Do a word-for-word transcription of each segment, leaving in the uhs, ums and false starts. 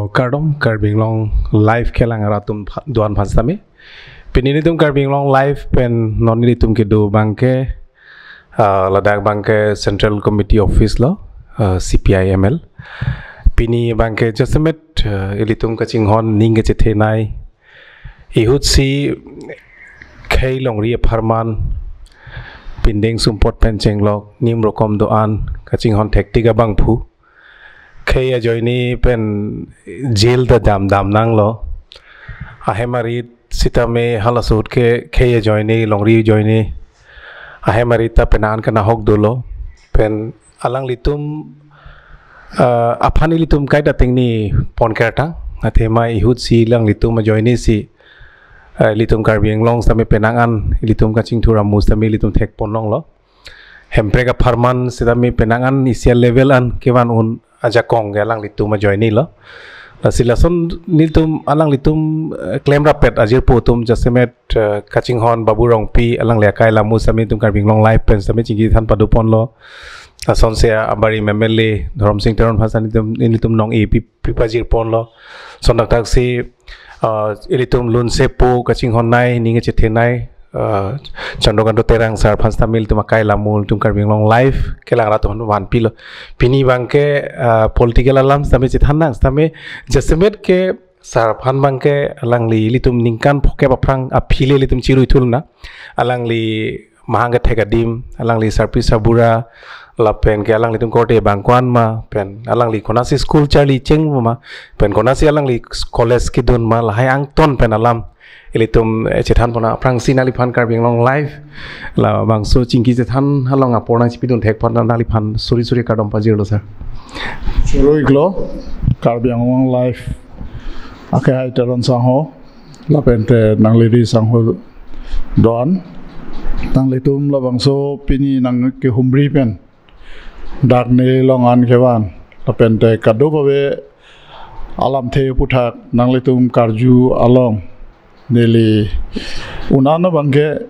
Kardom, Karbi Anglong Live kelang rat atum pha-, do-an aphan sitame. Pini nelitum Karbi Anglong Live pen non nelitum kedo abangke, ah, ladak abangke Central Committee Office lo, ah, C P I M L. Pini abangke jasemet, ah, ilitum kachinghon ning kachethenei. Ihutsi khei longri apharman, pindeng sumpot pen chenglok, nim rokom do-an, kachinghon thektik abangphu. Khei ajoine pen jail ta dam dam nanglo. Ahem arit sitame halaso ahut ke khei ajoine, longri ajoine, ahem arit ta penang an kanahok dolo. Pen alanglitum, ah, aphan ilitum kaita tingni pon kertang. Athema ihutsi alanglitum ajoine si, ah, ilitum Karbi Anglong sitame penang an ilitum kachingthur amu sitame ilitum thek pon longlo. Hemprek apharman sitame penang an isi a-level an kevan un ajakong ke alanglitum ajoine lo. Lasi lason nelitum alanglitum, eh, klem rapet ajirpo atum jasemet, eh, kachinghon Babu Rongpi alangli akai lamu sitame nelitum Karbi Anglong Live pen sitame chingki than pado ponlo. Lasonsi abarim M L A Dhoromsing Teron aphan sitame nelitum, nelitum nong-e pi, pi pajir ponlo. Lason thakthak si, ah, ilitum lunsepo kachinghon nei, ning kachethenei, ah, Chandrakanta Terang sir aphan sitame nelitum akai lamu nelitum Karbi Anglong Live kelang rat atum aphan vanpilo. Pini abangke, ah, political alam sitame chethan nang sitame jasemet ke sir aphan abangke alangli ilitum ningkan phokep aphrang aphi le ilitum chirui thul na. Alangli mahang kethek adim, alangli sarpi sarbura, lapen ke alanglitum korte abang ko-an ma, pen alangli konatsi school charli cheng ma, pen konatsi alangli college kedun ma, lahai angton pen alam ilitum, eh, chethan pon aphrangsi nangliphan Karbi Anglong Live labangso chingki chethan along apor nangchipidun thek apot nangliphan suri suri kardom pajirlo sir. Choro-iklo, Karbi Anglong Live akehai Teron sangho, lapente nangliri sangho do-an. Nanglitum labangso pini nangkehumri pen dak neli long an kevan, lapente kadokave alamthe aphuthak nanglitum karju along neli un an abangke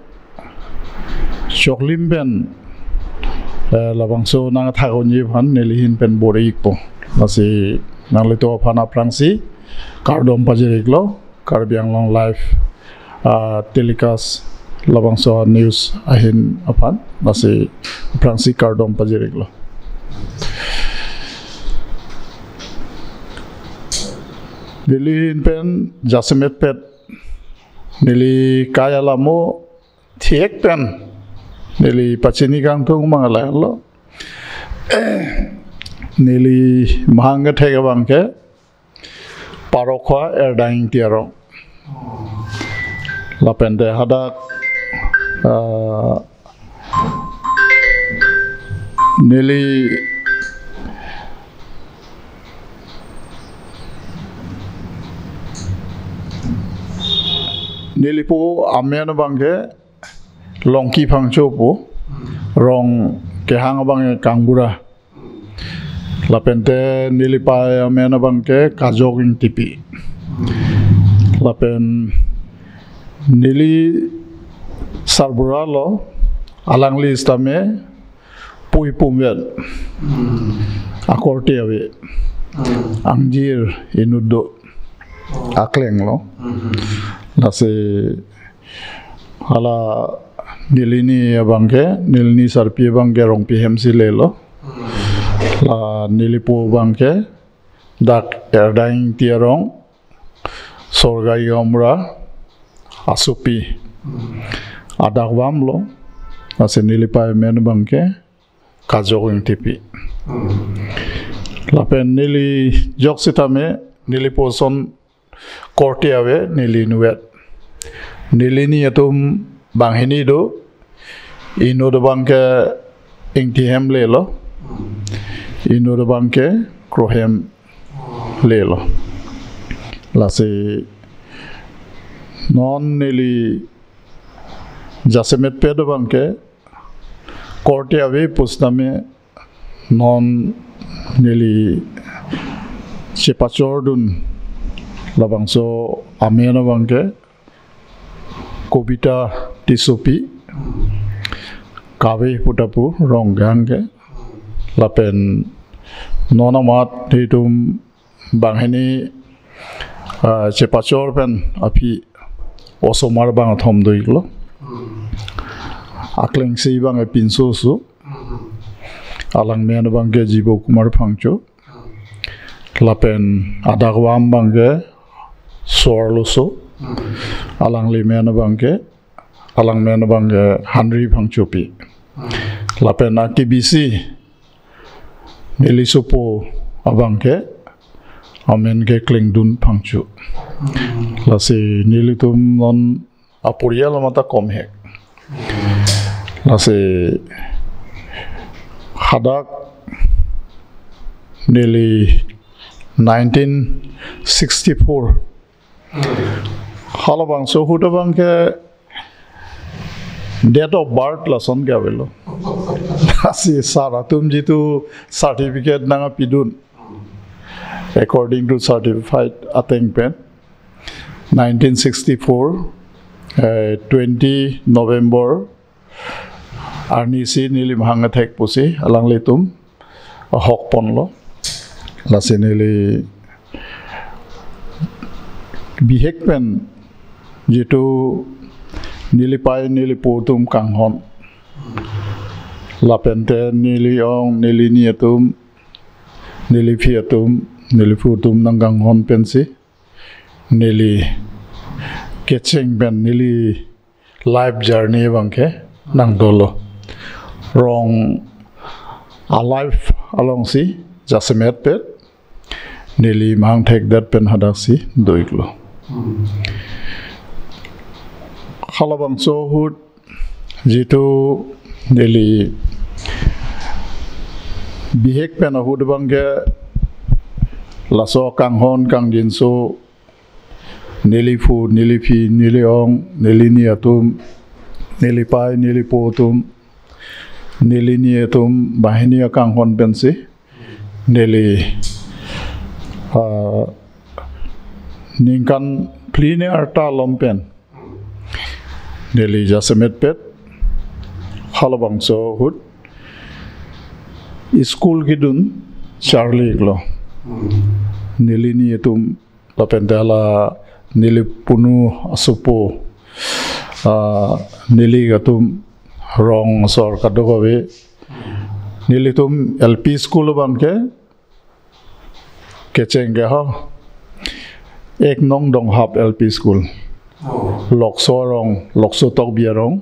choklim pen, eh, labangso nangthak unji aphan neli ahin pen bor-ikpo. Lasi nanglitum aphan aphrangsi kardom pajir-iklo, Karbi Anglong Live, ah, telecast labangso news ahin aphan, lasi aphrangsi kardom pajir-iklo. Neli ahin pen jasemet pet neli kai alamo thek pen neli pachini kangtung mang ala lo. Neli mahang kethek abangke Parokhowa Erdang Ingti arong. Lapente hadak, ah, neli, nelipo amen abangke Longki Phangcho pu, rong kehang abangke Kangbura. Lapente nelipei amen abangke Kajok Ingtipi. Lapen neli sarbura lo, alangli sitame Pui Pumvet, akorte ave, Angjir inut do akleng lo. Lasi hala nelini abangke, nelini sarpi abangke Rongpi hem si lelo. La nelipo abangke dak Erdang Ingti arong, Sorgai Gaonbura asopi adak vam lo. Lasi nelipei amen abangke Kajok Ingtipi. Lapen neli jok sitame nelipo ason korte ave, neli inutvet. Nelini atum banghini do, inut abangke Ingti hem lelo, inut abangke Kro hem lelo. Lasi non neli jasemet pet abangke korte ave pu sitame non neli chepachordun labangso amen abangke Kobita Tissopi, kave puta pu rong kehang ke. Lapen non amat nelitum banghini ah, chepachor pen aphi osomar bang athom do-iklo. Aklengsi bang ke Pinso Oso. Alangli amen abang ke Jibo Kumar Phangcho. Lapen adak vam abang ke Sor Loso. Alangli amen abang ke, alang amen abang ke Henry Phangchopi. Lapen akebisi neli sopo abang ke amen ke Klengdun Phangcho. Lasi nelitum non aporial mata komhek. Lasi hadak neli nineteen sixty-four. Halabangso ahut abang ke date of birth lason ke avelo. Lasi sar atum jitu certificate nangpidun, according to certified ateng pen, nineteen sixty-four, eh, twenty November arnisi neli mahang athek pusi alanglitum ahok ponlo. Lasi neli bihek pen jitu neli pei neli po atum kanghon, lapen te neli ong neli ni atum, neli phi atum, neli phu atum nangkanghon pensi neli kecheng pen neli life journey abang ke nangdolo. Rong a-life alongsi jasemet pet neli mahang thekdet pen hadaksi do-iklo. Halabangso ahut jitu neli bihek pen ahut abang ke laso kanghon kangjinso neli phu, neli phi, neli ong, neli ni atum, neli pei, neli po atum, neli ni atum banghini akanghon pensi neli, ah, ningkan phli ne arta along pen neli jasemet pet halabangso ahut school kedun charli-iklo. Neli ni atum lapen te hala neli punu asopo, ah, neli atum rong asor kadokave. Nelitum L P school abang ke kecheng ke ha Ek Nong Donghap L P School. Oh. Lokso arong, Lokso Tokbi arong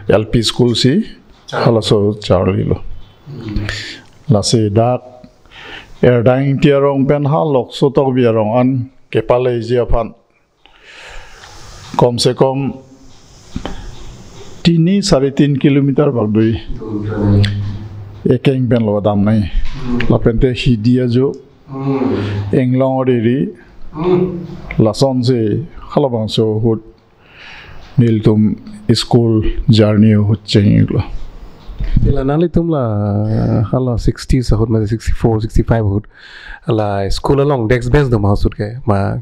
L P School si, char, halaso charlilo. Hmm. Lasi dak Erdang Ingti arong pen ha Lokso Tokbi arong an kepaleji aphan kom se kom tini sare tin kilometer bak dui. Ekeng pen lo damnai. Hmm. Lapen te hidi ajo. Hmm. Inglong ariri. Hmm. Lasonsi halabangso ahut nelitum school journey ahut cheng-iklo. Ila nanglitum la hala sixties ahut, mane sixty-four, sixty-five ahut, la school along desk bench do ma ahut ke ma?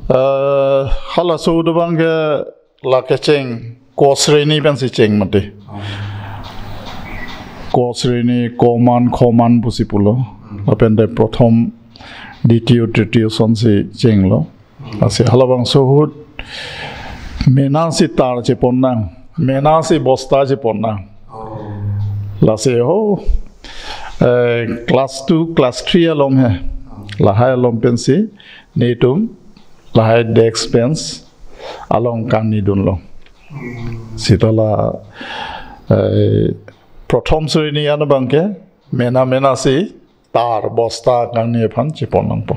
Eh, halaso ahut abang ke la kecheng ko sreni pensi cheng mati. Ko sreni, koman, khoman pusi pulo. Lapen te prothom, ditiyo, tritiyo asonsi chenglo. Lasi halabangso ahut mena si tar chepon nang, mena si bosta chepon nang. Oh. Lasi ho, eh, class two, class three along he. Lahai along pensi nelitum lahai desk bench along kangnidunlo. Hmm. Seta la, eh, prothom sreni an abang ke mena mena si tar bosta kangni aphan chepon nangpo.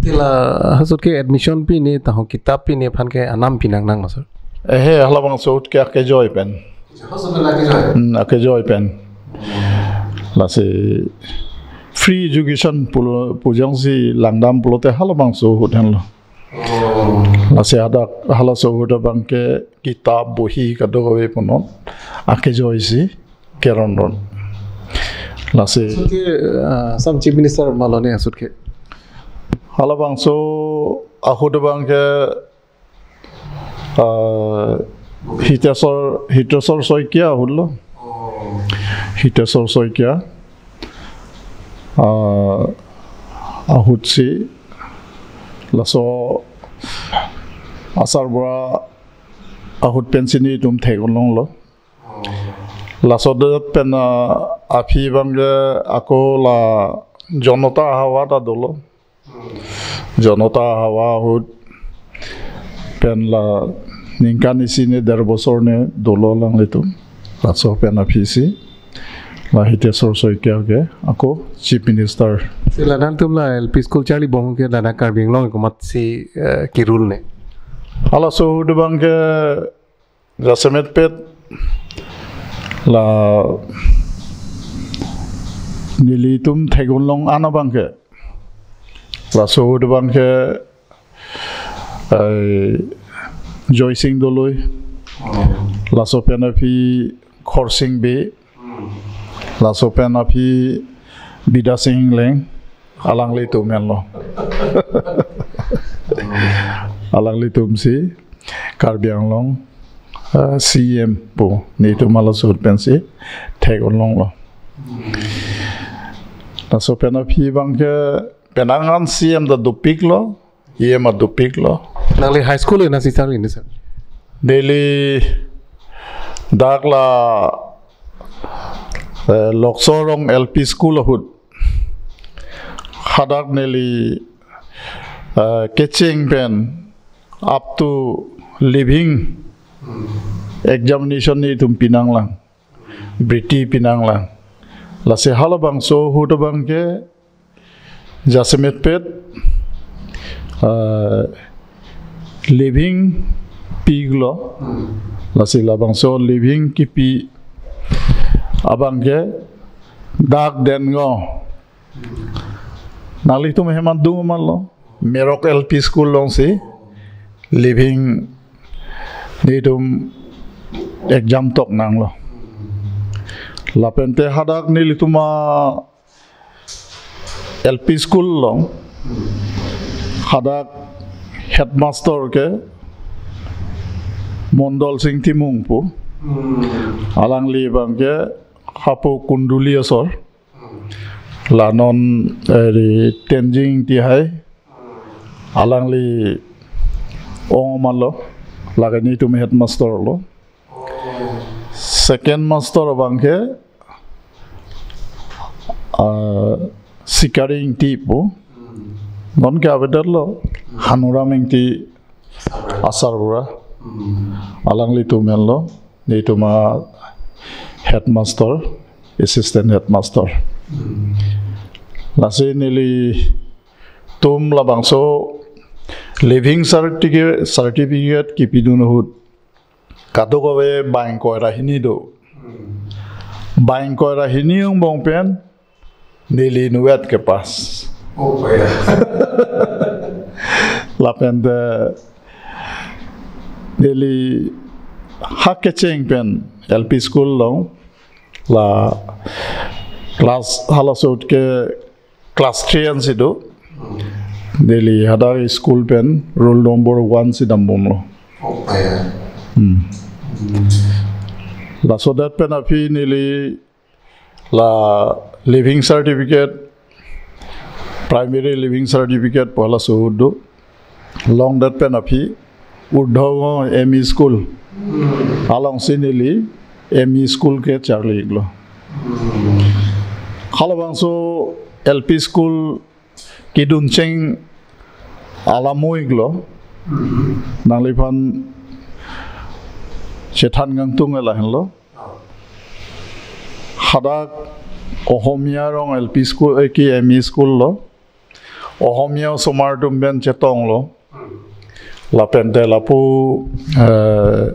Te la ahut ke admission pine, taho kitap pine aphan ke anam pi nang nang, sir? Ehe, halabangso ahut ke akejoi pen. Ahut ke akejoi? Hmm, akejoi pen. Lasi free education pulo, pu jongsi langdam pulote halabangso ahut henlo. Oh. Lasi hadak halaso ahut abang ke kitap bohi kadokave punon akejoi si keron ron. Lasi ahut ke, ah, Assam Chief Minister malone ahut ke? Halabangso ahut abang ke, ah, Hitesor, Hitesor Saikia ahut lo. Oh. Hitesor Saikia. Ah, ahut si laso asarbura ahut pensi netum thek-un longlo. Laso det pen, ah, aphi abangke ako la Janata Hawa ta dolo. Janata Hawa ahut pen la ningkan isi ne der bosor ne dolo alanglitum. Laso pen aphisi la Hitesh Saikia ke ako Chief Minister. Si ladak tum la L P school charlibom ke ladak Karbi Anglong komatsi, eh, kerule ne? Halaso ahut abangke jasemetpet la nelitum thek-un long an abangke, laso ahut abangke, eh, Joysing Doloi, laso pen aphi Khorsing Bey, laso pen aphi Bidya Sing Engleng, alanglitum henlo. Alanglitumsi Karbi Anglong, eh, C M pu, netum halaso ahut pensi thek-un longlo. Laso pen aphi abangke penang an C M ta dopiklo, E M ta dopiklo. Nangli high school na sisar ini, sir? Neli dak la, eh, Loksorong L P School ahut hadak neli, eh, kecheng pen up to leaving examination netum pinanglang, britti pinanglang. Lasi halabangso ahut abangke jasemetpet, eh, leaving piklo. Lasi labangso leaving kipi abangke dak Dengong, nanglitum hem adung manlo, Merok L P School alongsi leaving netum exam tok nanglo. Lapente hadak nelitum a L P School along hadak headmaster ke Mondol Sing Timung pu. Alangli abangke hapu Kunduli asor. La non, eh, ri Tenzing Ingti hai. Alangli ong manlo. Lake netum headmaster lo. Second master abangke, ah, Sikari Ingti pu. Non ke avedetlo, Hanuram Ingti asarbura. Alanglitum henlo, netum a headmaster, assistant headmaster. Lasi nelitum labangso leaving certificate, certificate kipidun ahut kadokave bang ingkoi ra hini do. Bang ingkoi ra hini angbong pen neli inutvet kepass. Oh, ya. Lapente neli ha kecheng pen L P School along la class halaso ahut ke class three ansi do. Neli hadak school pen roll number one si dambomlo. Oh, ya. Hmm. Laso det pen aphi neli la leaving certificate, primary leaving certificate pu halaso ahut do. Longdet pen aphi Urdhwa M E School alongsi neli M E School ke charli-iklo. Halabangso L P School keduncheng alam mo-iklo. Nangliphan chethan kangtung lahenlo. Hadak Ohomia arong L P School, eh, ki M E School lo. Ohomia osomar atum pen chetonglo. Lapente lapu, eh,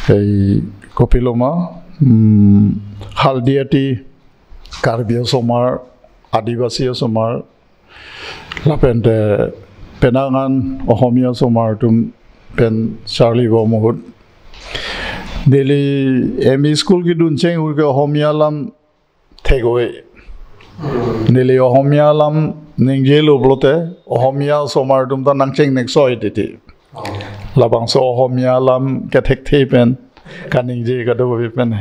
ei kopiloma, hmm, Haldiati Karbi osomar, Adivasi osomar, lapente penang an Ohomia osomar atum pen charlibom ahut. Neli M E School keduncheng ahut ke Ohomia alam thek-oi. Neli Ohomia alam ningjelo pulote, Ohomia osomar atum ta nangcheng neksoi titi. Labangso Ohomia alam kethekthe pen kaningje kadokave pen.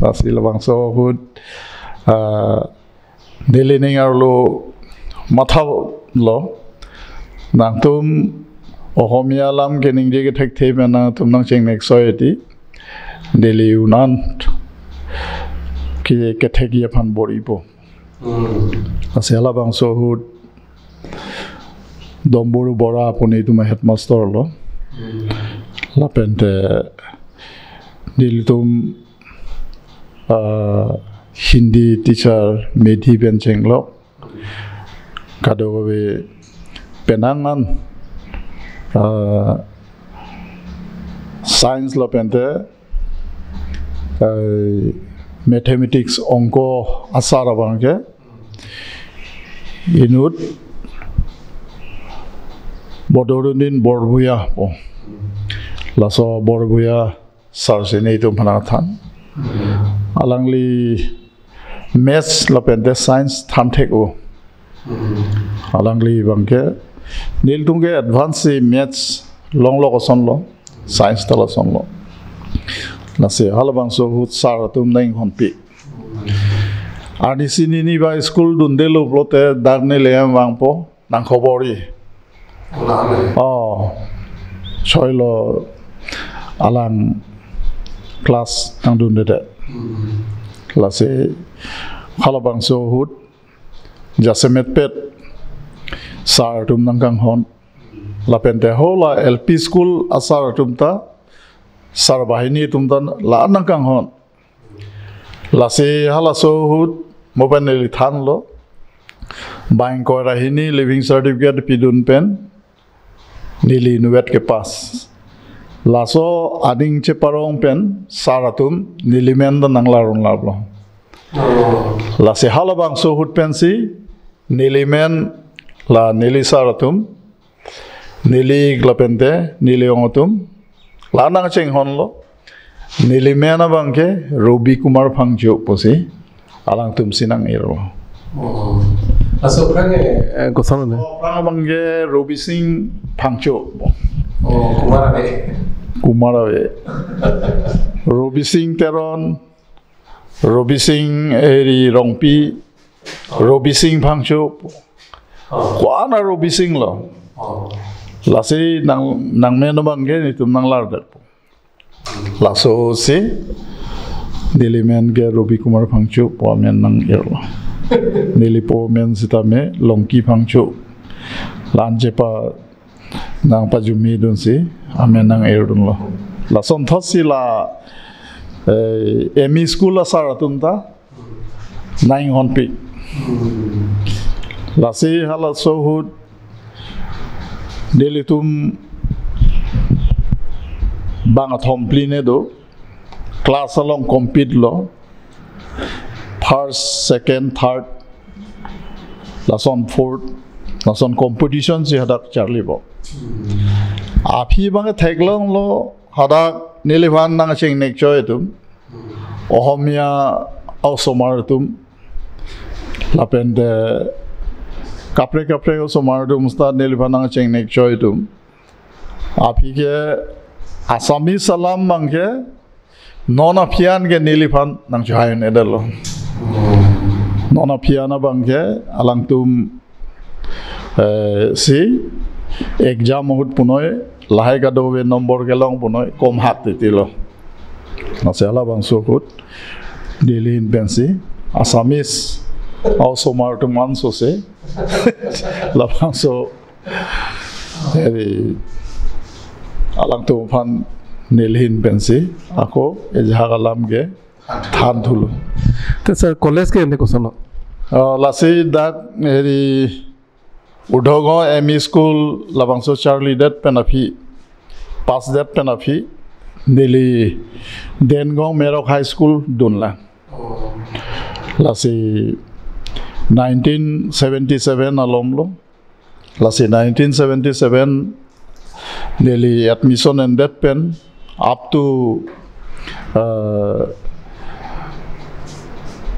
Lasi labangso ahut, ah, neli ning arlo mathalo, Nangtum Ohomia alam keningje kethekthe pen nangtum nangchengnek soi eti, Delhi unan ke kethekji aphan bor-ipo. Hmm. Lasi halabangso ahut Domburu Bora pu nelitum headmaster lo. Hmm. Lapente nelitum, ah, Hindi teacher Medhi pen chenglo. Kadokave penang an, ah, science lapente, ah, mathematics, ongko asar abangke inut Bodorudin Borbhuiya pu. Laso Borbhuiya sir si nelitum aphan nangthan. Alangli maths lapente science than thek-o. Alangli abangke nelitum ke advance si maths longlok asonlo, science ta lasonlo. Lasi halabangso ahut sir atum nang-inghonpi. Arnisi nini ba school dundelo pulote dak neli hem vangpo, nangkobor-i. Ola le. Oh, soilo alang class nangdundedet. Hmm. Lasi halabangso ahut jasemetpet sir atum nangkanghon. Lapente hala L P school asar atum ta, sarbahini atum ta la nangkanghon. Lasi halaso ahut mo pen neli thanlo. Bang ingkoi ra hini leaving certificate pidun pen neli inutvet kepass. Laso aning cheparong pen sir atum neli men ta nanglar-un laplo. Oh. Lasi halabangso ahut pensi neli men la neli sir atum, neli ik lapente neli ong atum la nangchenghonlo. Neli men abangke Robi Kumar Phangcho pusi alangtum si nang-irlo. Oh. Laso aphrang ke, eh, koson le? Oh, aphrang abangke Robi Singh Phangcho. Oh, Kumar ave. Kumar ave. Robi Singh Teron, Robi Singh, eh, ri Rongpi, Robi Singh Phangcho. Oh. Ko-an a Robi Singh lo. Oh. Lasi nang, nangmen abangke nelitum nanglardet. Laso si neli men ke Robi Kumar Phangcho pu amen nang-irlo. Neli po men sitame Longki Phangcho. La-an chepa nangpajumidunsi amen nang-irdunlo. Lasonthotsi la, eh, M E school asar atum ta nang-inghonpi. Lasi halaso ahut nelitum bang athom phli ne do, class along compete lo, first, second, third, lason fourth, lason competition si hadak charlipo. Aphi abang theklonglo, hadak neliphan nangchengnek choi atum, Ohomia osomar atum, lapente kaprek kaprek osomar atum seta neliphan nangchengnek choi atum. Aphi ke Assamese alam abangke non aphi an ke neliphan nangchohai-un-edetlo. Non aphi an abangke alangtum, eh, si exam ahut punoi, lahai kadokave nombor kelong punoi, kom hat titi lo. Lasi halabangso ahut Delhi ahin pensi Assamese osomar atum ansose labangso heri alangtum aphan Delhi ahin pensi ako ejahak alam ke thanthulo. Te sir, college ke ante koson lo? Oh, lasi dak heri Urdhagaon M E school labangso charlidet pen aphi, passdet pen aphi, neli Dengaon Merok High School dunlang. Lasi nineteen seventy-seven alom lo. Lasi nineteen seventy-seven neli admission endet pen up to, uh,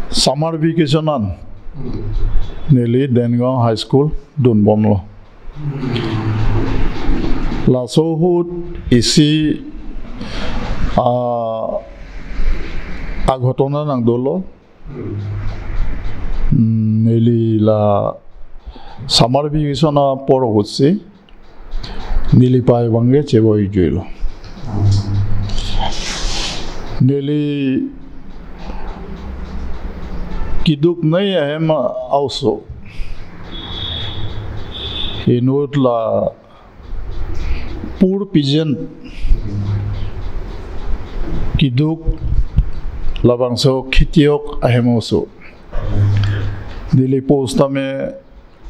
summer vacation an neli Dengaon High School dunbomlo. Laso ahut isi, ah, aghotona nangdolo. Hmm, neli la summer vacation apor ahutsi Neli pai abangke chevoi juilo. Neli keduk nei ahem a-oso. Inut la poor peasant keduk labangso khetiok ahem a-oso. Neli po sitame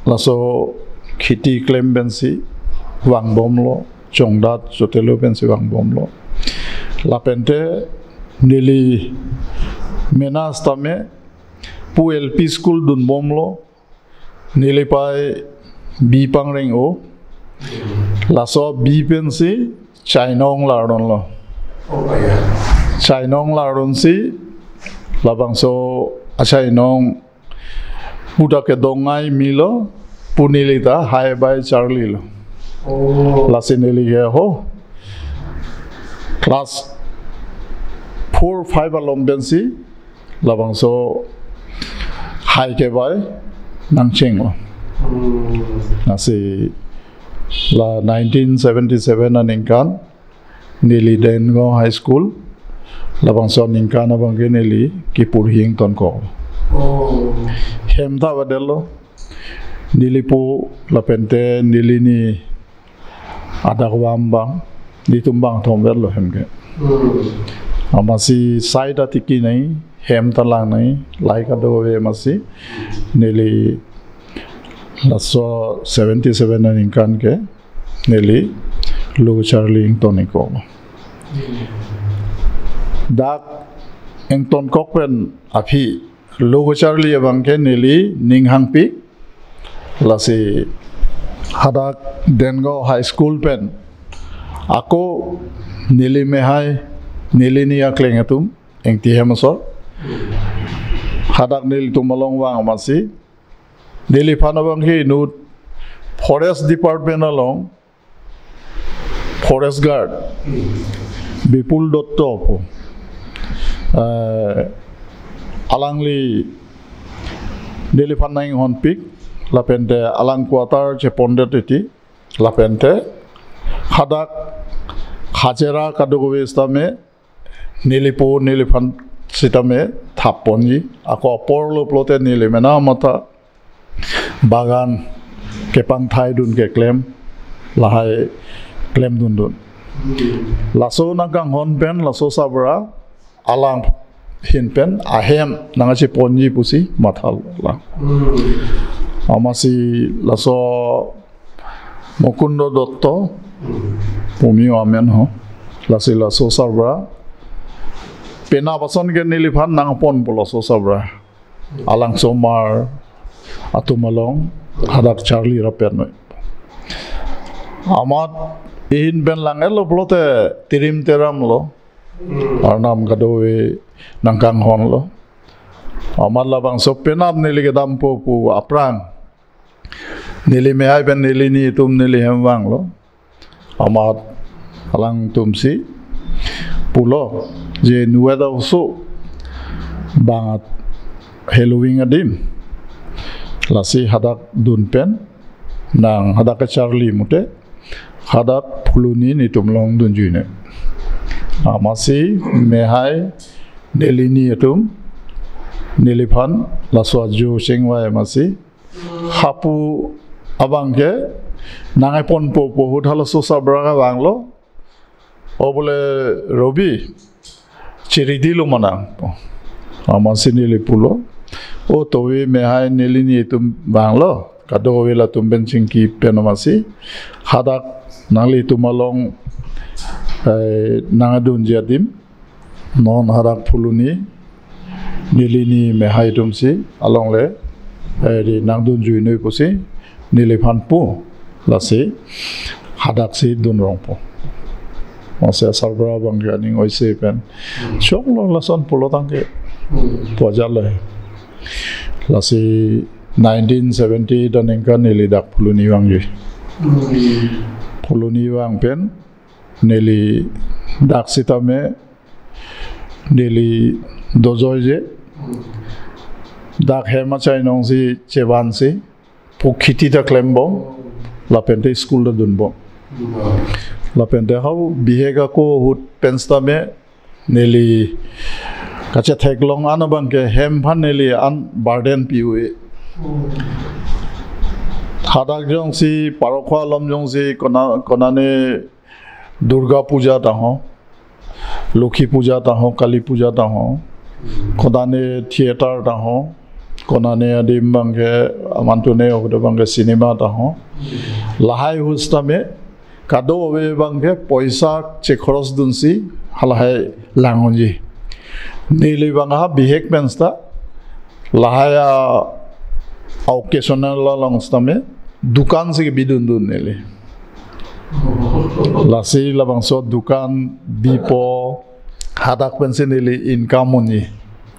laso kheti klem pensi vangbomlo, chongdat chotelo pensi vangbomlo. Lapente neli mena sitame pu L P school dunbomlo, neli pai bi pangreng-o. Laso bi pensi chainong lardunlo. Oh, ya. Chainong lardunsi labangso achainong pu ta kedongnei melo, pu neli ta hai bai charlilo. Oh. Lasi neli ke ho class four five along pensi labangso hai kevai nangchenglo. Hmm. Lasi la nineteen seventy-seven aningkan neli Dengaon High School labangso aningkan abangke neli kepurhi ingtonkok. Oh. Hem ta avedet lo. Neli po lapente neli ni adak vam abang, netum bangthom vetlo hem ke. Hmm. Amatsi sai ta tiki nangji, hem ta lang nangji, lahai kadokave amatsi neli laso seventy-seven aningkan ke neli lo kacharli ington-ikok. Dak ingtonkok pen aphi lo kacharli abangke neli ning hangpi. Lasi hadak Dengaon High School pen ako neli mehai, neli ni akleng atum, Engti hem asor. Hadak nelitum along vang amatsi, neliphan abangke inut Forest Department along Forest Guard Bipul Dutta pu, eh, alangli neliphan nanghonpik, lapente alang quarter chepondet titi, lapente hadak hajira kadokave sitame neli po neliphan sitame thapponji. Ako aporlo pulote neli mena matha bagan kepangthaidun keklem, lahai klemdundun. Laso nangkanghon pen laso sabra alang ahin pen ahem nangkacheponji pusi mathalo lang. Hmm. Amatsi laso Mukundo Dutta, hmm, pumi amen ho. Lasi laso sabra penap ason ke neliphan nangponpo laso sabra. Alang osomar atum along hadak charli rapet noi. Amat ihin pen lang-etlo pulote tirim teram lo. Hmm. Arnam kadokave nangkanghonlo. Amat labangso penap neli kedampo pu aphrang, neli mehai pen neli nitum neli hem vanglo. Amat alangtumsi pulo je nuet aoso bang at heloving adim. Lasi hadak dun pen nang hadak kacharli mute hadak Phuloni netum along dunjuinoi. Amatsi mehai neli ni atum neliphan laso ajo chingvai amatsi hapu abangke nangkeponpo pu ahut halaso sabra ke vanglo. O bole Robi, chiri dilo manang. Amatsi neli pulo, o tovi mehai neli nitum vanglo, kadokave latum pen chingki pen amatsi hadak nanglitum along, eh, nangdunji adim, non hadak Phuloni neli ni mehai atumsi alongle, eh, di nangdunjuinoi pusi neliphan pu. Lasi hadaksi dunrongpo. Masa sabra abangke aning oise pen, hmm, choklo lason pulo tangke, hmm, puaja le. Lasi nineteen seventy aningkan neli dak Phuloni vangji. Hmm. Phuloni vang pen neli dak sitame neli dojoije. Dak hem achainongsi chevansi pu kheti ta klembom, lapente school ta dunbom. Lapente hau bihek ako ahut pen sitame neli kachetheklong an abangke hem aphan neli an burden pi-e. Hadak jongsi parokho alom jongsi kona, konane Durga Puja ta ho, Lokhi Puja ta ho, Kali Puja ta ho, konane theater ta ho, konane adim abangke aman tune ahut abangke cinema ta ho. Lahai ahut sitame kadokave abangke poisa chekhoros dunsi halahai lang-unji. Neli abang ha bihek pen sita lahai a occasional along sitame dukan si bidun dun neli. Lasi labangso dukan bipo, hadak pensi neli income un-e.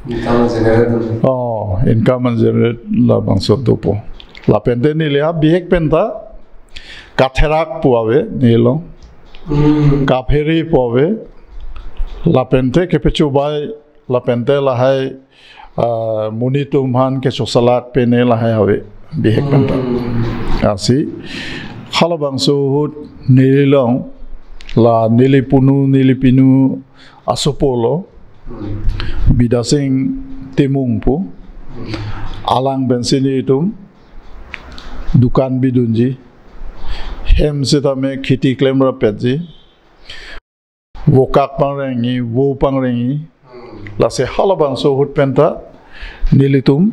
Income generate dun. Oh, income generate labangso dopo. Lapente neli ha bihek pen ta katherak pu ave neli along. Hmm. Kaphere pu ave. Lapente kepechobai, lapente lahai, ah, monit atum aphan kechosalak pen lahai ave bihek pen ta. Hmm. Lasi halabangso ahut neli along la neli punu neli pinu asopo lo, hmm, Bidasing Timung pu. Hmm. Alang pensi nelitum dukan bidunji. Hem sitame kheti klem rapetji. Vokak pangrengji, vo pangrengji. Hmm. Lasi halabangso ahut pen ta nelitum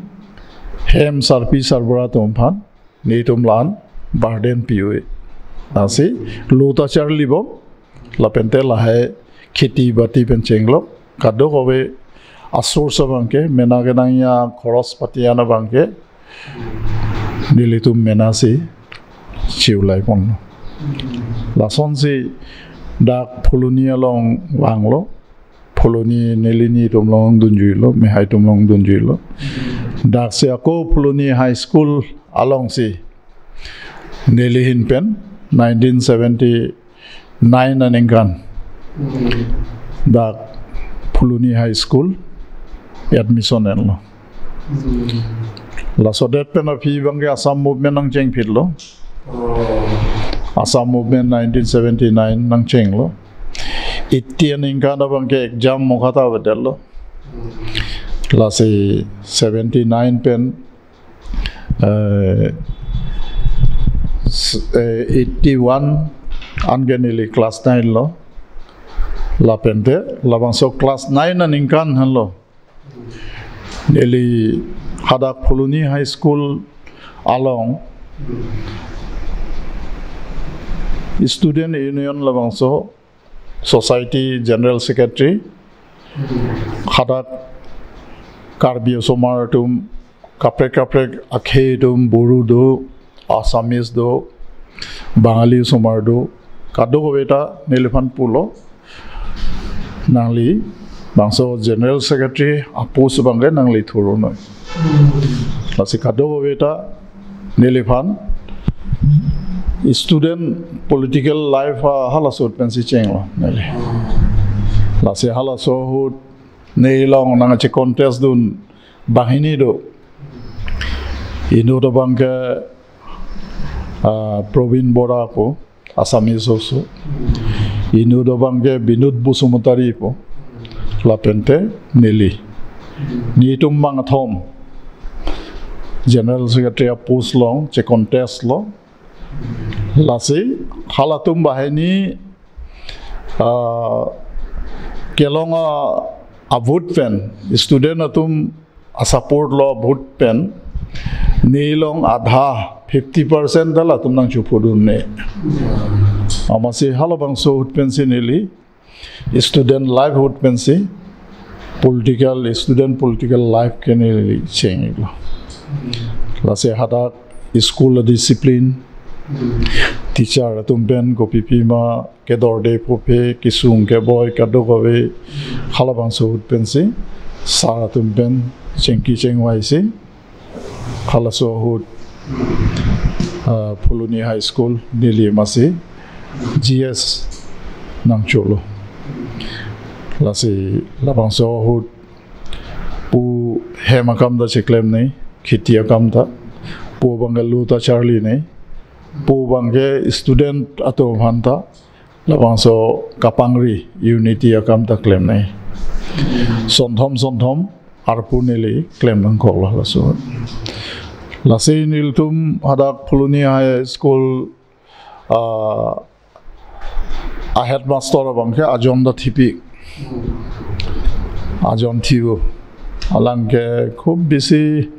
hem sarpi sarbura atum aphan nelitum la-an burden pi-e. Lasi lo ta charlibom, lapente lahai kheti bati pen chenglok, kadokave a-source abangke, mena kenangji akhoros pati an abangke nelitum mena si chiulai pon. Lasonsi dak Phuloni along vanglo, Phuloni neli nitum along dunjuilo, mehai atum along dunjuilo. Daksi ako Phuloni High School alongsi neli ahin pen nineteen seventy-nine aningkan, hmm, dak Phuloni High School admission enlo. Hmm. Laso det pen aphi abangke Assam Movement nangchengphitlo. Oh. Assam Movement nineteen seventy-nine nangchenglo. Eighty aningkan abangke exam mokha ta avedetlo. Hmm. Lasi seventy-nine pen, eh, s-, eh, eighty-one anke neli class nine lo. Lapente labangso class nine aningkan henlo neli hadak Phuloni High School along Student Union labangso Society General Secretary, hadak Karbi osomar atum kaprek kaprek akhei atum, Boro do, Assamese do, Bangali osomar do, kadokave ta neliphan pulo, nangli bangso General Secretary a-post abangke nangli thurunoi. Lasi kadokave ta neliphan student political life a halaso ahut pensi chenglo neli. Lasi halaso ahut neli along nangche-contest dun banghini do. Inut abangke, ah, Probin Bora pu, Assamese oso. Inut abangke Binod Basumatary pu. Lapente neli. Netum bangkethom General Secretary a-post along che-contest lo. Lasi halatum banghini, ah, kelong a, a-vote pen, student atum a-support lo a-vote pen, neli along adha, fifty percent ta latum nangchepudun ne. Amatsi halabangso ahut pensi neli student life ahut pensi political, student political life ke neli chenglo. Lasi hadak school a-discipline, teacher atum pen kopi pima kedorde phope, kesung keboi kadokave halabangso ahut pensi sir atum pen chingki chingvaisi halaso ahut, ah, Phuloni High School neli amatsi G S nangcholo. Lasi labangso ahut pu hem akam ta cheklemnei, kheti akam ta, pu abangke lo ta charlinei. pu abangke student atum aphan ta labangso kapangri unity akam ta klemnei. Sonthom sonthom arpu neli klem nangkoklo laso. Lasi nelitum hadak Phuloni High School, ah, a headmaster abangke ajon ta thipi. Ajon thivo. Alangke khub besi,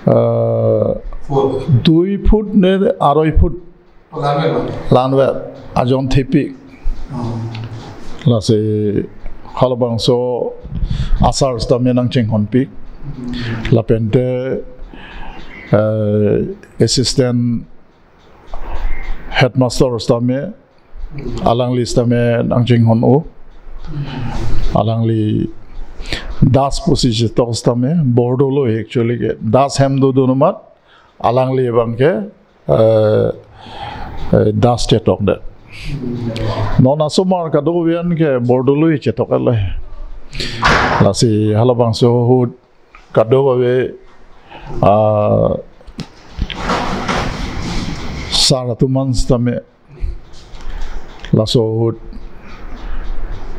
ah, Foot. Dui foot ne aroi foot. Lanvet. Lanvet. Ajon thipi. Oh. Lasi halabangso asar sitame nangchinghonpi. Lapente, eh, assistant headmaster sitame, alangli sitame nangchinghon-o. Alangli Das pusi chetok sitame, Bordoloi actually ke. Das hem dodo amat, alangli abangke, eh, eh, Das chetokdet. Non asomar kadokave an ke Bordoloi chetok-etlo. Lasi halabangso ahut kadokave, ah, sar atum an sitame laso ahut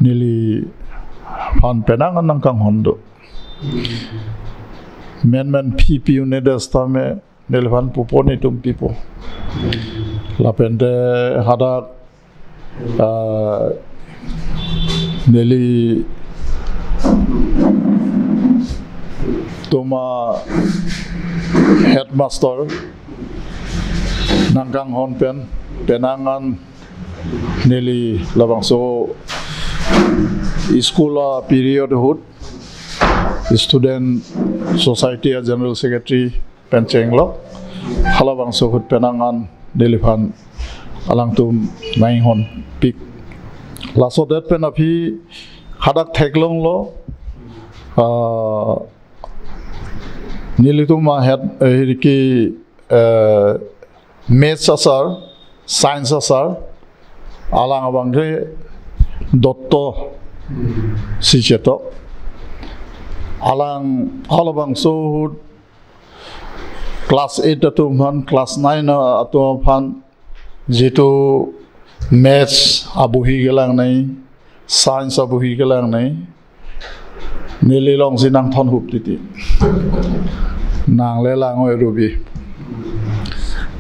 neliphan penang an nangkanghon do. Menmen phi pi un-edet sitame neliphan pupo, netum pipo. Lapente hadak, ah, nelitum a headmaster nangkanghon pen penang an neli labangso school a period ahut student society a general secretary pen chenglok, halabangso ahut penang an neliphan alangtum nanghonpik. Laso det pen aphi hadak theklonglo, ah, nelitum a head, eh, hiriki, eh, Maths asar, Science asar, alang abangke Dotto si chetok. Alang halabangso ahut class eight atum aphan, class nine atum aphan, jitu Maths abohi kelangnei, Science abohi kelangnei, neli alongsi nangthonhup titi. Nang le lang oi Ruby.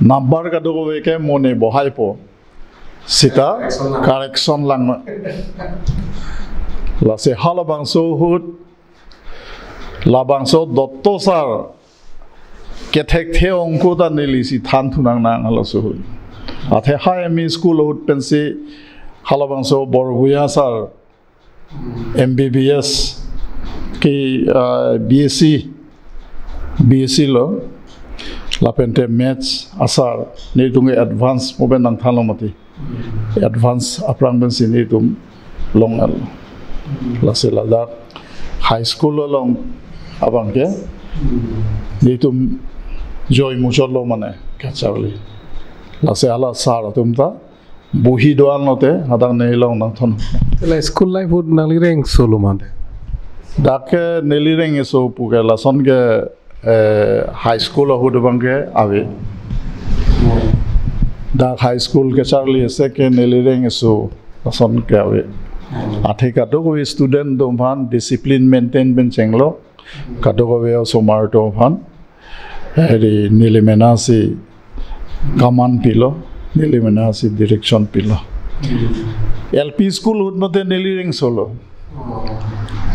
Number kadokave ke mo ne bohaipo. Sita correction lang. Correction lang. Lasi halabangso ahut, labangso Dotto sir kethekthe ongko ta nelisi than thunang nang halaso ahut. Athe high M E school ahut pensi halabangso Borbuya sir M B B S ke, ah, B S C, B S C lo, lapente Maths asar, netum ke advance mo pen nangthanlo mati. Advance aphrang pensi netum long-etlo. Lasi ladak high school along abangke netum joi muchotlo mane kacharli. Lasi hala sir atum ta bohi do-an lote hadak neli along nangthon. Te la school life ahut nangli rengso lo mane? Dak ke neli rengso pu ke lason ke, eh, high school ahut abangke ave. Dak high school kacharli ase ke neli rengso lason ke ave. Athe kadokave student atum aphan discipline maintain pen chenglok, kadokave osomar atum aphan, heri neli mena si command pilo, neli mena si direction pilo. L P school ahut mate neli rengso lo.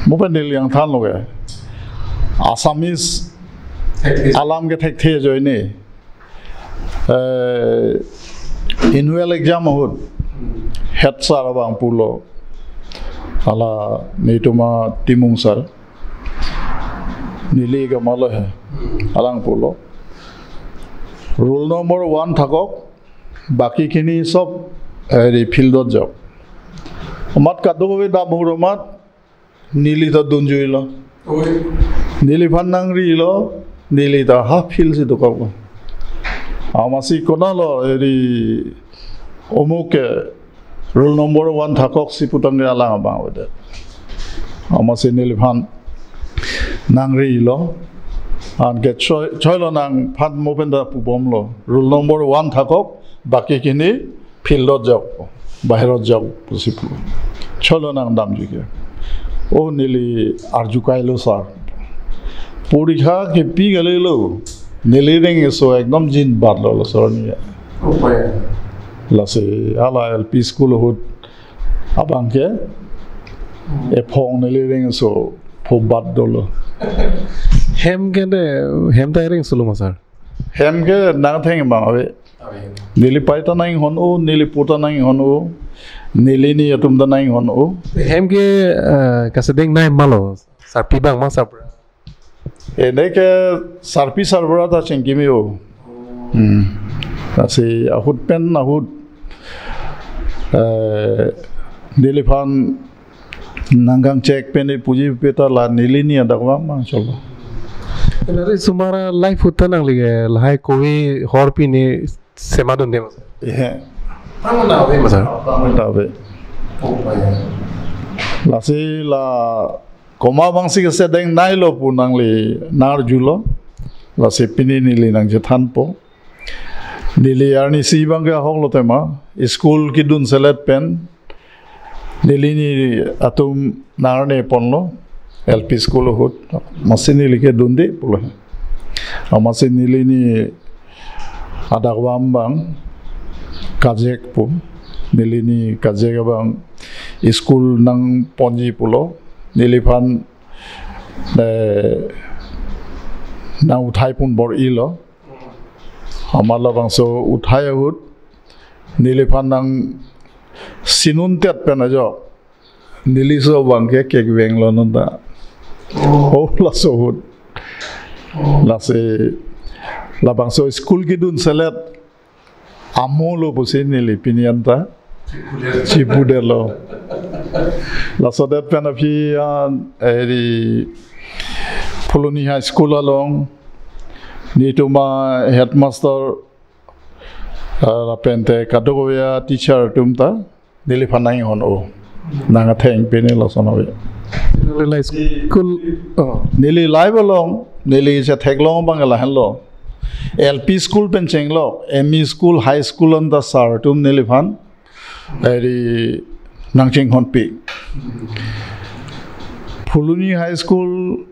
Mo pen neli nangthanlo ke. Assamese alam kethekthe ajoine, eh, annual exam ahut head sir abang pulo. Hala netum a Timung sir. Neli ke malo he. Alang pulo, roll number one thakok, baki khini sob, eh, field ot jok. Amat kadokave damhur amat, neli ta dunjuilo. Oi. Neliphan nangrilo, neli ta ha field si dokoklo. Amatsi konatlo, eri omuk ke roll number one thakoksi putangte alang abang avedet. Amatsi neliphan nangrilo. Anke choi, choilo nangphan mo pen ta pubomlo. Roll number one thakok, Baki kini field-ot jok, bahirot jok pusi pu. Cholo nang damji ke. O neli arju kailo sir. Porikha kepi kalilo. Neli reng eso ekdom jin bat lo, lo sir ni. Opai. Lasi hala L P school ahut abang ke ephong neli reng eso pho bat dolo. Hem ke de, hem ta reng solo ma sir? Hem ke nangtheng bang ave. Neli pai ta nang hon o, neli pu ta nang hon o, neli ni atum ta nang hon o. Hem ke, eh, kasedeng nai malo, sarpi bang ma sarpra? Ene ke sarpi sarpra ta chingkimi o. Hmm. Lasi ahut pen ahut, eh, neliphan nangkangchek pen e puji peta la neli ni adak vang mang cholo. Nari sumara life ahut ta nangli ke lahai kove horpi ni sema dunde ma sir? Ihe. Pangna ave ma sir? Pangna ave. Oh, ya. Lasi la komat abang si kesedeng nai lo pu nangli nang arjulo. Lasi pini neli nangchethanpo. Neli arnisi abang ke ahok lo tema. School kedun selet pen neli ni atum nang arne ponlo, L P school ahut, amatsi neli ke dunde pulo. Amatsi neli ni adak vang bang kajek pu, neli ni kajek abang school nangponji pulo, neliphan, eh, nang uthai pon bor-ilo. Amat labangso uthai ahut neliphan nang sinun tet pen ajo neli so abang ke kekveng lo non ta. Oh, laso ahut. Oh. Lasi labangso school kedun selet amo lo pusi neli pini anta chipudetlo. Laso det pen aphi an, eh, di Phuloni High School along netum a headmaster, ah, lapen te kadokave a teacher atum ta neliphan nang hon o. Nang atheng pini lason ave. Neli school, oh. Neli life along, neli chetheklong abang lahenlo. L P school pen chenglok, M E school, high school anta sir atum neliphan eri nangchinghonpi. Phuloni High School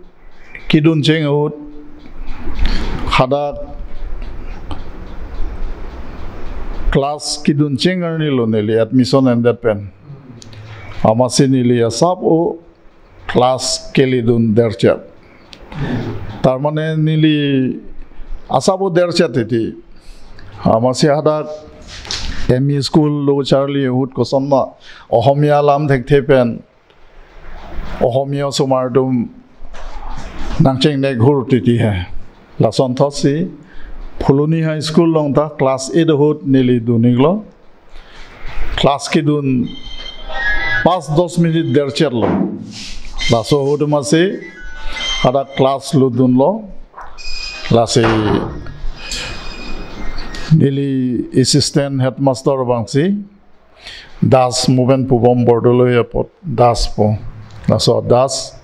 kedun cheng ahut hadak class kedun cheng arni lo neli admission endet pen. Amatsi neli asap o class keledun derchet. Tarmane neli asap o derchet titi. Amatsi hadak M E school lo charli ahut kosonma Ohomia lam thekthe pen Ohomia osomar atum nangchengnek hur titi he. Lasonthotsi Phuloni High School along ta class eight ahut neli dun-iklo. Class kedun pas dos minute derchetlo. Laso ahut amatsi hadak class lo dunlo. Lasi neli assistant headmaster abangsi Das, mo pen pubom Bordoloi apot Das pu. Laso Das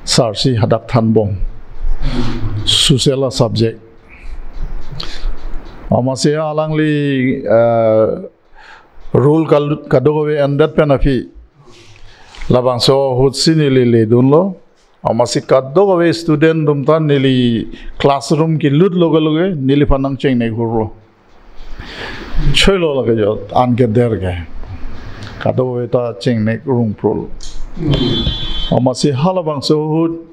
sir si hadak thanbom. Social a subject. Amatsi alangli, eh, rule kal-, kadokave endet pen aphi labangso ahutsi neli ledunlo. Amatsi kadokave student atum ta neli classroom kelut loge loge neliphan nangchengnek hurlo. Choilo lake jo, anke der ke. Kadokave ta chengnek rungprul. Amatsi halabangso ahut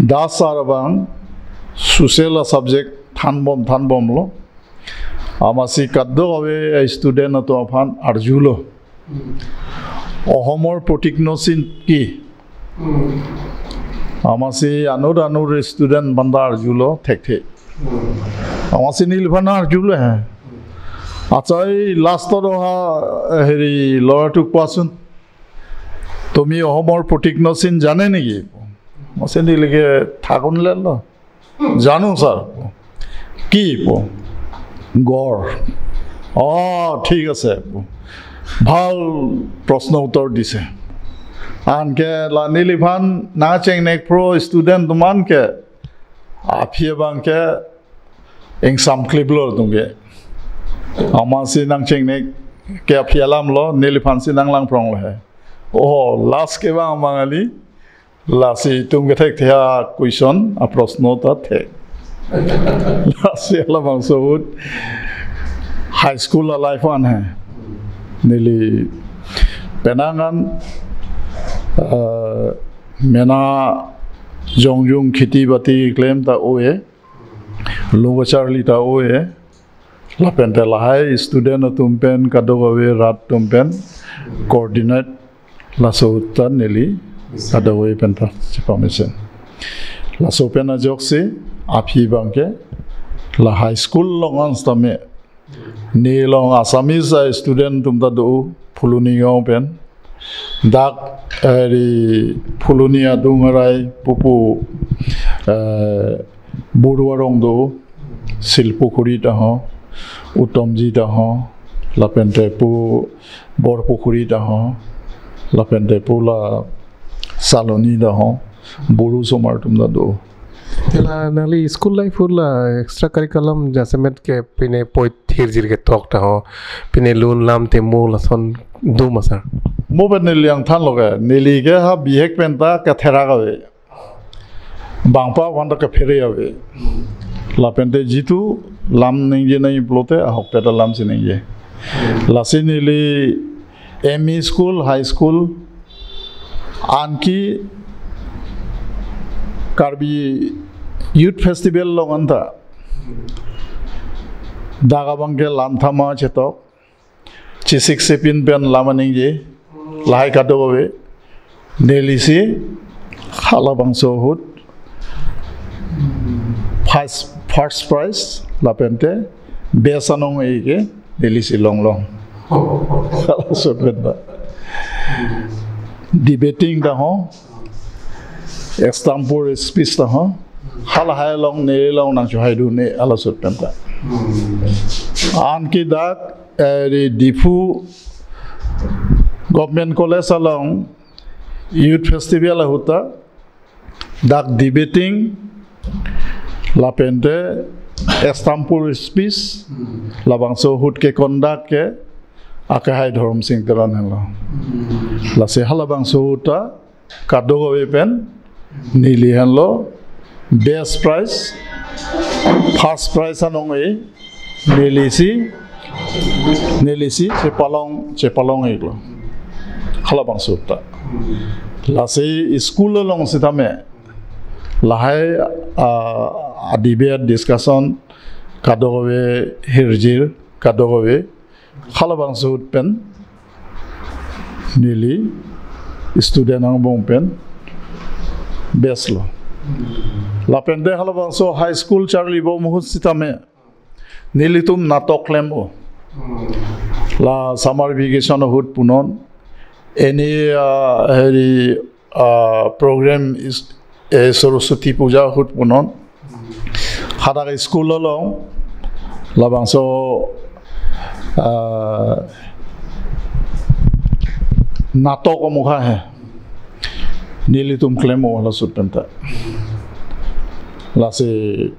Das sir abang social a subject thanbom thanbomlo. Amatsi kadokave student atum aphan arjulo. Ohomor protikno sin ki? Amatsi anur anur student aphanta arjulo thekthe. Amatsi neliphan arjulo he. Achai last to ha heri lora tuk pasun. Tumi Ohomor protikno sin jane neki? Amatsi neli ke thakon lelo. Janu sir. Ki pu? Gor. Oh, thik ase pu. Bhal proshno uttor dise. Anke la neliphan nangchengnek pro student atum anke aphi abang ke ingsam kliplo atum ke. Amatsi nangchengnek ke aphi alam lo, neliphansi nanglang prong lo he. Oh, last ke bang mangali. Lasi itum kethekthe a-question, a-proshno ta thek. Lasi halabangso ahut high school a-life an he. Neli penang an, eh, mena jongjung kheti bati klem ta ove, lo kacharli ta ove, lapente lahai student atum pen kadokave rat atum pen coordinate laso ahut ta neli kadokave pen ta chepamesen. Laso pen ajoksi aphi abangke la high school along an sitame, ne along Assamese a-student atum ta do, Phuloni gaon pen. Dak, eh, ri Phuloni adung arai pupu, eh, Buru arong do, Silpukhuri ta ho, Uttamji ta ho, lapente pu Borpukhuri ta ho, lapente pu la Saloni ta ho, Buru osomar atum ta do. Te la nangli school life ahut la extra curriculum jasemet ke pine poit hirjir ketok ta ho, pine lun lam temo lason do ma sir? Mo pen neli angthan lo ke, neli ke ha bihek pen ta katherak ave. Bang pa wan ta kaphere ave. Lapente jitu lam ningje nai pulote ahokpet alam si ningje. Lasi neli M E school, high school, anki Karbi Youth Festival along an ta dak abangke lam thama chetok, chesik chepin pen lam aningje, lahai kadokave, nelisi halabangso ahut first, first prize, lapente best anong-e ke nelisi longlong. Halaso pen ta. Debating ta ho, extempore speech ta ho, halahai along neli along nangchohai dun-e halaso pen ta. Anke dak, eh, di Diphu Government College along Youth Festival ahut ta dak debating, lapente extempore speech, labangso ahut ke conduct ke akehai Dhorom Sing Teron henlo. Lasi halabangso ahut ta kadokave pen neli henlo best prize, first prize anong-e, nelisi, nelisi chepalong, chepalong-iklo. Halabangso ahut ta. Lasi school along sitame lahai, ah, a-debate discussion kadokave hirjir, kadokave halabangso ahut pen neli student angbong pen best lo. Lapente halabangso high school charlibom ahut sitame nelitum natok klem-o. La summer vacation ahut punon, any, ah, heri, ah, program is, eh, Saraswati Puja ahut punon, hadak school along labangso, ah, natok amokha he nelitum klem-o halaso ahut pen ta. Lasi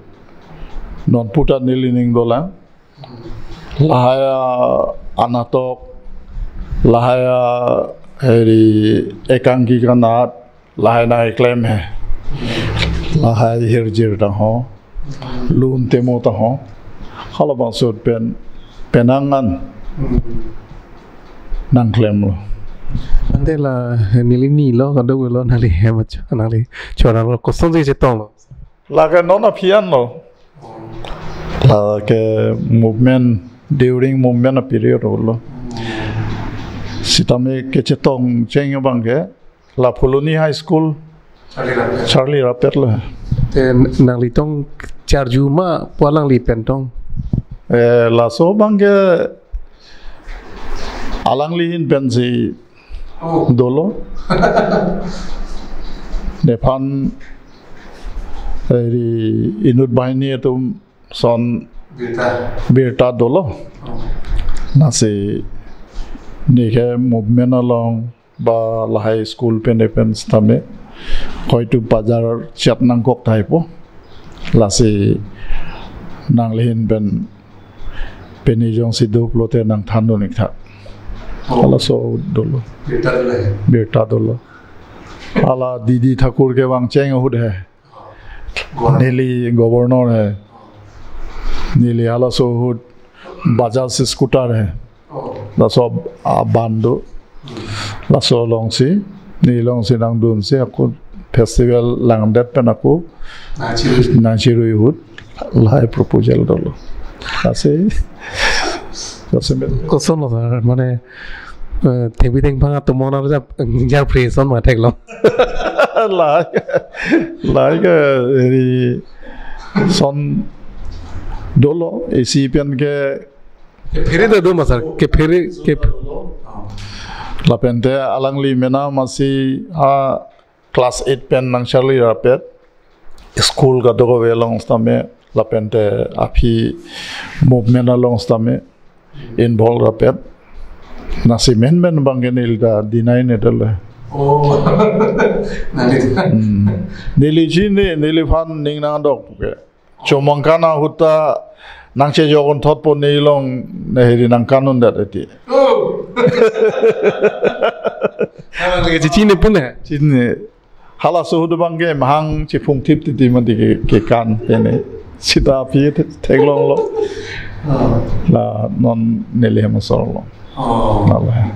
non puta neli ning dolang. Lahai anatok, lahai a heri ekankika nat, lahai nangkeklem he. Lahai hirjir ta ho, lun temo ta ho, halabangso ahut pen, penang an nangklemlo. Ante la neli nilo, kadokave lo, nangli hem acho, nangli chorang lo, kosonsi chetonglo? Lake non aphi an lo. Lake movement, during movement a-period lo. Sitame kechetong cheng abangke la Phuloni High School charli rapet, charli rapet lo. Te nanglitum charju ma pu alangli pen tong? Eh, laso abangke alangli ahin pensi, oh, dolo. Nephan heri inut banghini atum son birta, birta dolo. Oh. Lasi neke movement along ba lahai school pen pen sitame koitu pajar chat nangkok tahai po. Lasi nangli ahin pen pini jongsi do pulote nangthandun ik tha. Oh. Halaso ahut dolo. Birta dolo. Birta dolo. Hala D D Thakur kevangcheng ahut he. Governor. Neli governor he. Neli halaso ahut Bajaj scooter he. Oh. Laso aban do. Laso alongsi, neli alongsi nangdunsi ako festival langdet pen ako nangchirui. Nangchirui ahut lahai proposal dolo. Lasi, lasi met. Koson lo sir, mane, eh, thengpi thengphang atum onar jap, jar pri son ma theklong. Lahai, lahai ke, eri, son dolo, isi pen ke, kephere ta do ma sir, kephere, kep- lapente alangli mena masi a class eight pen nangcharli rapet, school kadokave along sitame, lapente aphi movement along sitame involve rapet. Lasi menmen abang ke neli ta deny-ne dolo. Oh. Nangli. Hmm. Neli chini, neliphan ning nangdok puke. Chomangkan ahut ta nangchejok-un thotpo, neli along nahiri nangkan-un dat ati. Oh. Nangli chechini pune? Chini. Halaso ahut abang ke mahang chiphung thip titi mati ke, kekan tene. Sita aphi the-, theklonglo. Ah. La non neli hem asor lo. Oh. Nala.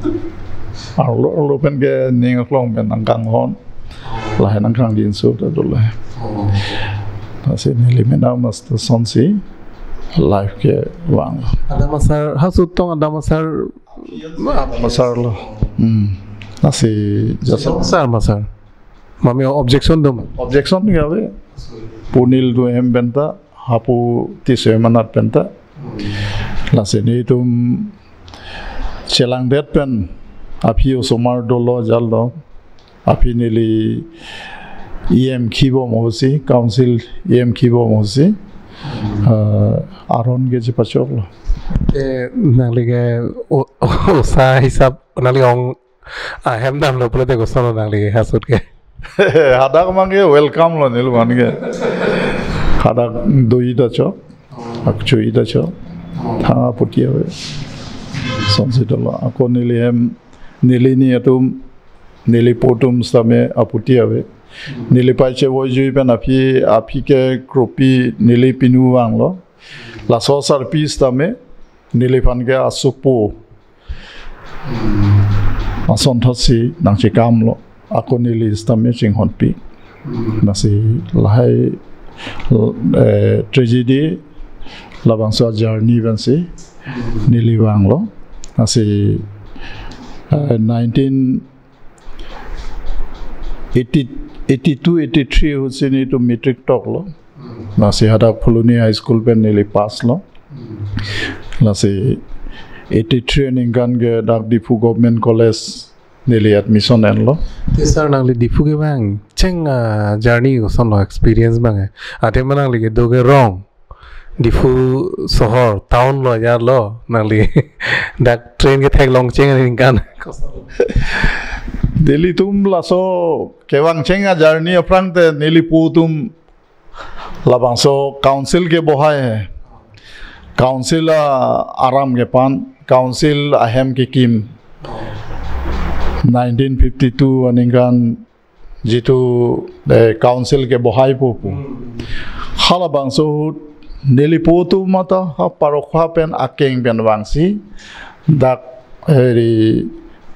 Arlo, arlo pen ke ning aklong pen nangkanghon. Oh. Lahai nangkangjinso ta dolo. Oh. Lasi neli mena master sonsi life kevang. Adam asar, halaso ahut tong Adam asar. Adam asar lo. Hmm. Lasi jasa. Asar ma sir. Mami objection do ma? Objection ke ave. Pu neli do hem penta, hapu Tisso hem anat penta. Lasi netum chelangdet pen aphi osomar dolo jal do. Aphi neli E M kibom ahutsi, council E M kibom ahutsi. Ah, aron ke chepachoklo. Eh, nangli ke o, osa hisap nangli ong ahem damlo pulote koson lo nangli halaso ahut ke? Hadak abang ke welcome lo neliphan ke. Hadak do-i ta chok, akcho-i ta chok. Thang aphuti ave. Sonsi dolo. Ako neli hem, neli ni atum, neli po atum sitame aphuti ave. Neli pai chevoi jui pen aphi, aphi ke kropi neli pinu vanglo. Laso asarpi sitame neliphan ke asopo. Asonthotsi nangchekamlo. Ako neli sitame chinghonpi. Lasi lahai, eh, tragedy labangso a-journey pensi neli vanglo. Lasi, eh, nineteen eighty, eighty-two, eighty-three ahutsi netum matric toklo. Lasi hadak Phuloni High School pen neli pass lo. Lasi eighty-three aningkan ke dak Diphu Government College neli admission enlo. Te sir, nangli Diphu kevangcheng a-journey koson lo, experience abang ke? Athe ma nangli kedo ke rong Diphu sohor, town lo, ya lo, nangli dak train ketheklongcheng aningkan. Nelitum laso kevangcheng a-journey aphrang te neli po atum labangso council kebohai he. Council a-aram kepan, council ahem kekim. Nineteen fifty-two aningkan jitu, eh, council kebohaipo pu. Hmm. Halabangso ahut neli po atum mata ha parokha pen akeng pen vangsi dak, eh, ri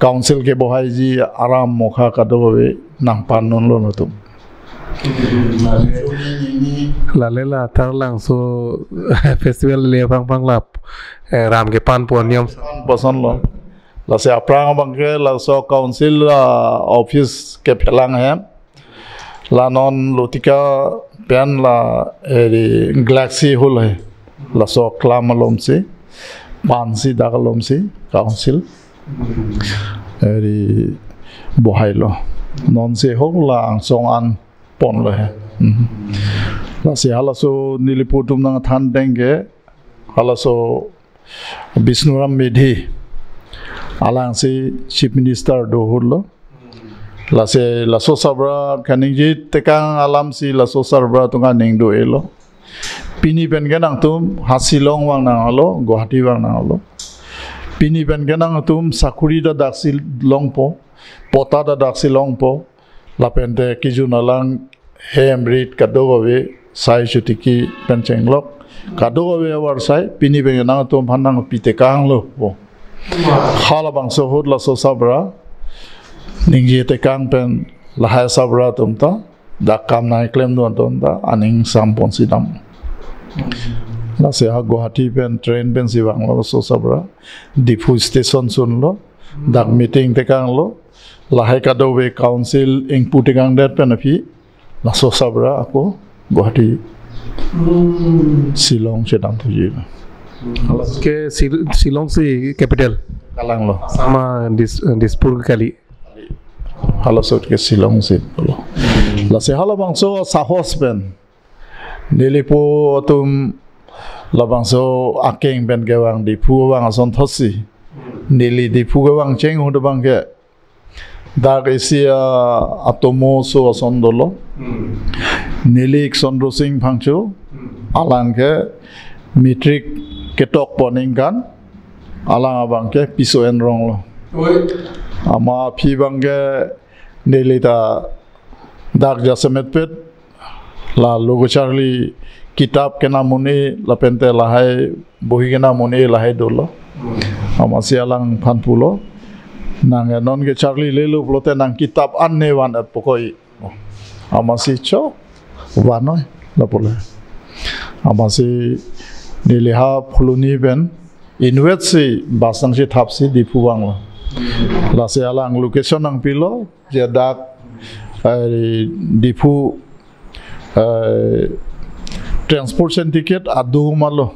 council kebohaiji aram mokha kadokave nangpandunlo nelitum. Hmm. Lale la Taralangso festival le aphrang aphrang la, eh, ram kepanpo niyom. Pason lo. Lasi aphrang abang ke laso council, ah, office kephelang hem. La non Lutika pen la, eh, ri Galaxy Hall he. Laso aklam alomsi, pansi dak alomsi council, eh, ri bohailo. Nonsi hok la angsong an ponlo he. Mhm. Lasi halaso neli po atum nangthan ateng ke, halaso Bishnuram Medhi, alangsi Chief Minister do ahut lo. Lasi laso sarbura kaningje tekang alamsi laso sarbura atum kaning do-elo. Pini pen ke nangtum ha Shillong vang nanglo, Guwahati vang nanglo. Pini pen ke nangtum sakuri ta daksi longpo, patta ta daksi longpo. Lapen te kejun alang hem rit kadokave sai chotiki pen chenglok. Kadokave avarsai pini pen nangtum aphan nangpitekanglo po. Halabangso ahut laso sabra ningje tekang pen lahai sabra atum ta dak kam nangklemdun atum ta aning sampon si dam. Lasi ha Guwahati pen train pensi vanglo laso sabra. Diphu station sunlo. Dak meeting tekanglo. Lahai kadokave council ingpu tekangdet pen aphi laso sabra ako Guwahati, Shillong chedam thuji. Ke Shil-, Shillong si capital. Kalanglo. Sama Dis-, Dispur kali. Halaso ahut ke Shillong si pulo. Lasi halabangso sahos pen neli po atum labangso akeng pen kevang Diphu vang ason thotsi. Neli Diphu kevang cheng ahut abang ke dak isi a-, atomo so ason dolo. Neli Sondro Sing Phangcho, alang ke matric ketok po aningkan, alang abang ke piso enronglo. Oi. Amatsi abang ke neli ta dak jasemet pet la lo kacharli kitap kenam un-e lapen te lahai bohi kenam un-e lahai dolo. Amatsi alangphan pulo, nang non kacharlilelo pulote nang kitap an ne van-et pokoi. Amatsi chok vannoi lapulo. Amatsi neli ha Phuloni pen inutvet si bus nangchethapsi Diphu vanglo. Lasi alang location nangpilo, je dak, eh, Diphu, eh, transportation ticket adu malo.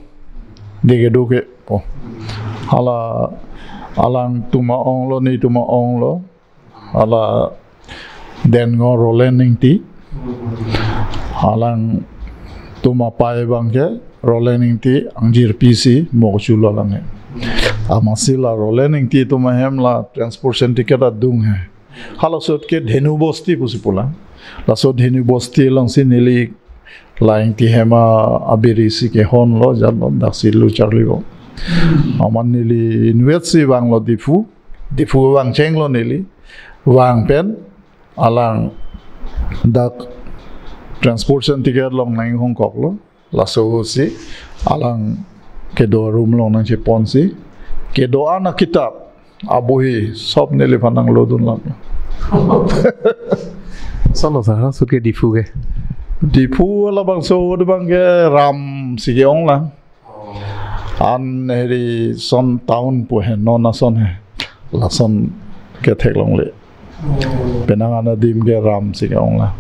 Dike duke po. Hala alangtum a-onglo, netum a-onglo. Hala Dengong Roland Ingti. Alangtum apei abang ke Roland Ingti angjirpi si mo kacholo alang ke. Amatsi la Roland Ingti atum ahem la transportation ticket adung he. Halaso ahut ke Dhenu Bosti pusi pulang. Laso Dhenu Bosti alongsi neli la Ingti hem abiri si kehonlo, jatlo, daksi lo charlipo. Amat neli inutvet si vanglo Diphu. Diphu vang chenglo neli. Vang pen alang dak transportation ticket along nanghongkoklo. Laso ahut si alang kedo room along nangcheponsi kedo-an akitap abohi sob neliphan nanglodun lang. Koson lo sahos ahut ke Diphu ke? Diphu labangso ahut abang ke Ram si ke-ong lang. An heri son town pu he, non ason he. Lason ketheklongle. Penang an adim ke Ram si ke-ong lang.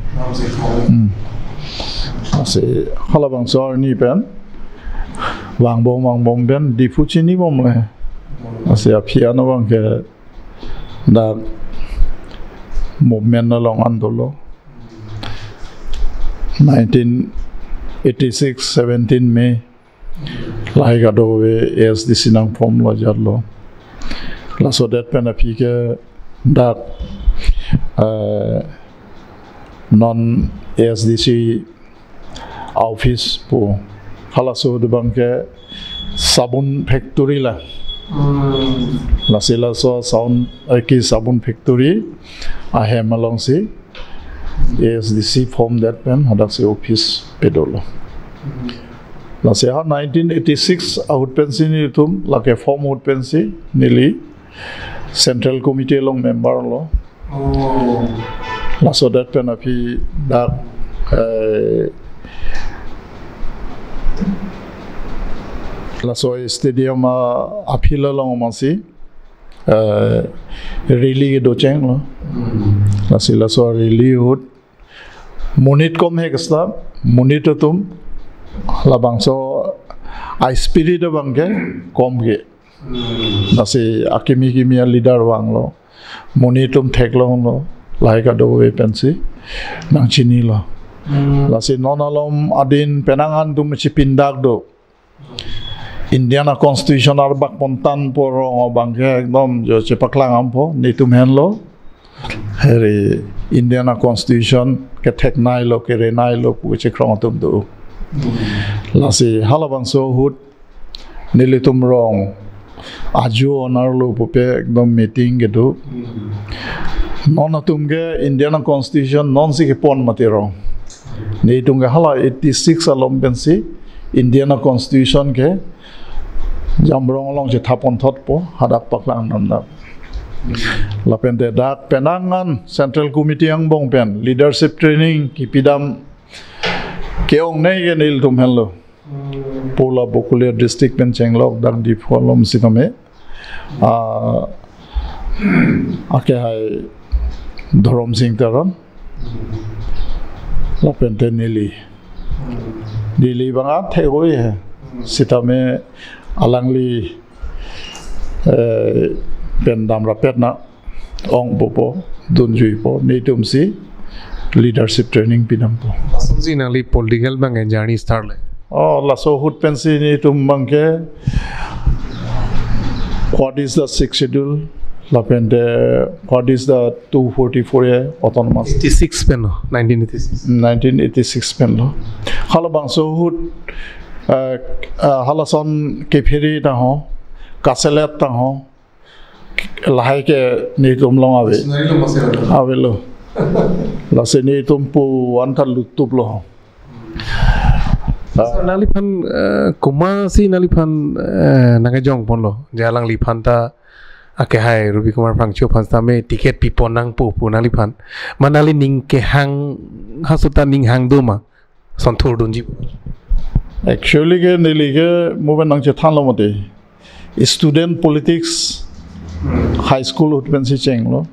Hmm. Lasi halabangso arni pen vangbom vangbom pen Diphu chinibomle. Lasi aphi an abang ke dak movement along an dolo. Nineteen eighty-six, seventeen May. Lahai kadokave A S D C nangformlo jatlo. Laso det pen aphi ke dak, eh, non A S D C office pu. Halaso ahut abang ke sabun factory la. Hmm. Lasi laso sound, eh, ki sabun factory ahem alongsi A S D C form det pen hadaksi office pedolo. Lasi ha nineteen eighty-six ahut pensi nelitum lake form ahut pensi neli Central Committee along member lo. Oh. Laso det pen aphi dak, eh, laso stadium a, a-field along amatsi, eh, rally kedo chenglo. Hmm. Lasi laso rally ahut monit kom he kesta, monit atum labangso a-spirit abang ke kom ke. Hmm. Lasi akimi kimi a-leader vanglo. Monit atum theklonglo. Lahai kadokave pensi nangchinilo. Hmm. Lasi non alom adin penang an atum chipindak do. Indian a-constitution arbak pontan porong abang ke ekdom jo chepaklang ampo, netum henlo. Heri Indian a-constitution kethekneilo, kereneilo pu chekrong atum do. Lasi halabangso ahut nelitum rong ajo onar lo pupe ekdom meeting kedo. Non atum ke Indian constitution nonsi kepon mati rong. Netum ke hala eighty six along pensi Indian constitution ke Jamrong along chethap ponthotpo, hadak paklang namdam. Lapente dak penang an Central Committee angbong pen leadership training kipidam ke-ongnei ke nelitum henlo. Pu la Bokolia district pen chenglok dak Diphu along sitame. Ah, akehai Dhorom Sing Teron. Lapente neli. Neli bang athek oi he. Sitame alangli, eh, pen damrapet na ong pupo, dunjuipo, netumsi leadership training pidampo. Lasonsi nangli political bang ke journey start le? Oh, laso ahut pensi netum bang ke, what is the Sixth Schedule? Lapente, what is the two forty-four A autonomous? Eighty six pen lo, nineteen eighty six. Nineteen eighty six pen lo. Halabangso ahut, eh, eh, halason kephere ta ho, kaselet ta ho, lahai ke netum along ave. Missionary lo masih ada. Avelo. Lasi netum pu an ta lutuplo. So, nangliphan, eh, komatsi nangliphan, eh, nangkejong ponlo. Je alangliphan ta akehai Ruby Kumar Phangcho aphan sitame ticket pipon nangpo pu nangliphan. Ma nangli ning kehang, halaso ta ning hang do ma? Son thurdunji. Actually ke neli ke mo pen nangchethanlo mati. Student politics, high school ahut pensi chenglo.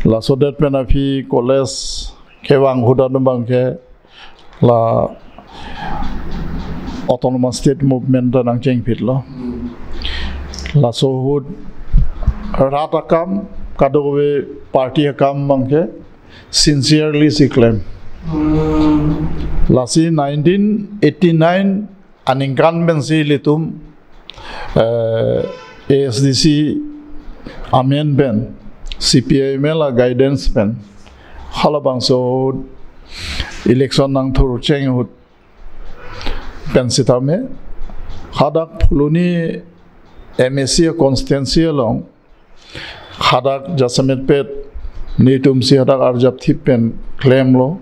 Laso det pen aphi college kevang ahut anbang ke la Autonomous State Movement ta nangchengphitlo. Laso ahut rat akam, kadokave party akam bang ke sincerely si klem. Lasi nineteen eighty nine aningkan pensi ilitum, eh, A S D C amen pen, C P I M L a guidance pen, halabangso election nangthurcheng ahut pen sitame, hadak Phuloni M A C constituency along, hadak jasemetpet netumsi hadak arjapthip pen klemlo.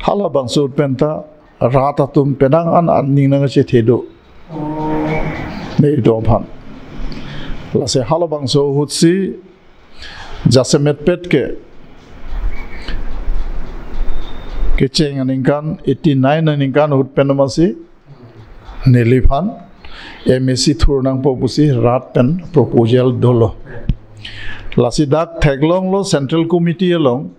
Halabangso ahut penta rat atum penang an aning nangchethe do. Netum aphan. Lasi halabangso ahutsi jasemetpet ke kecheng aningkan, eighty nine aningkan ahut pen amatsi neliphan M A C thur nangpo pusi rat pen proposal dolo. Lasi dak theklonglo Central Committee along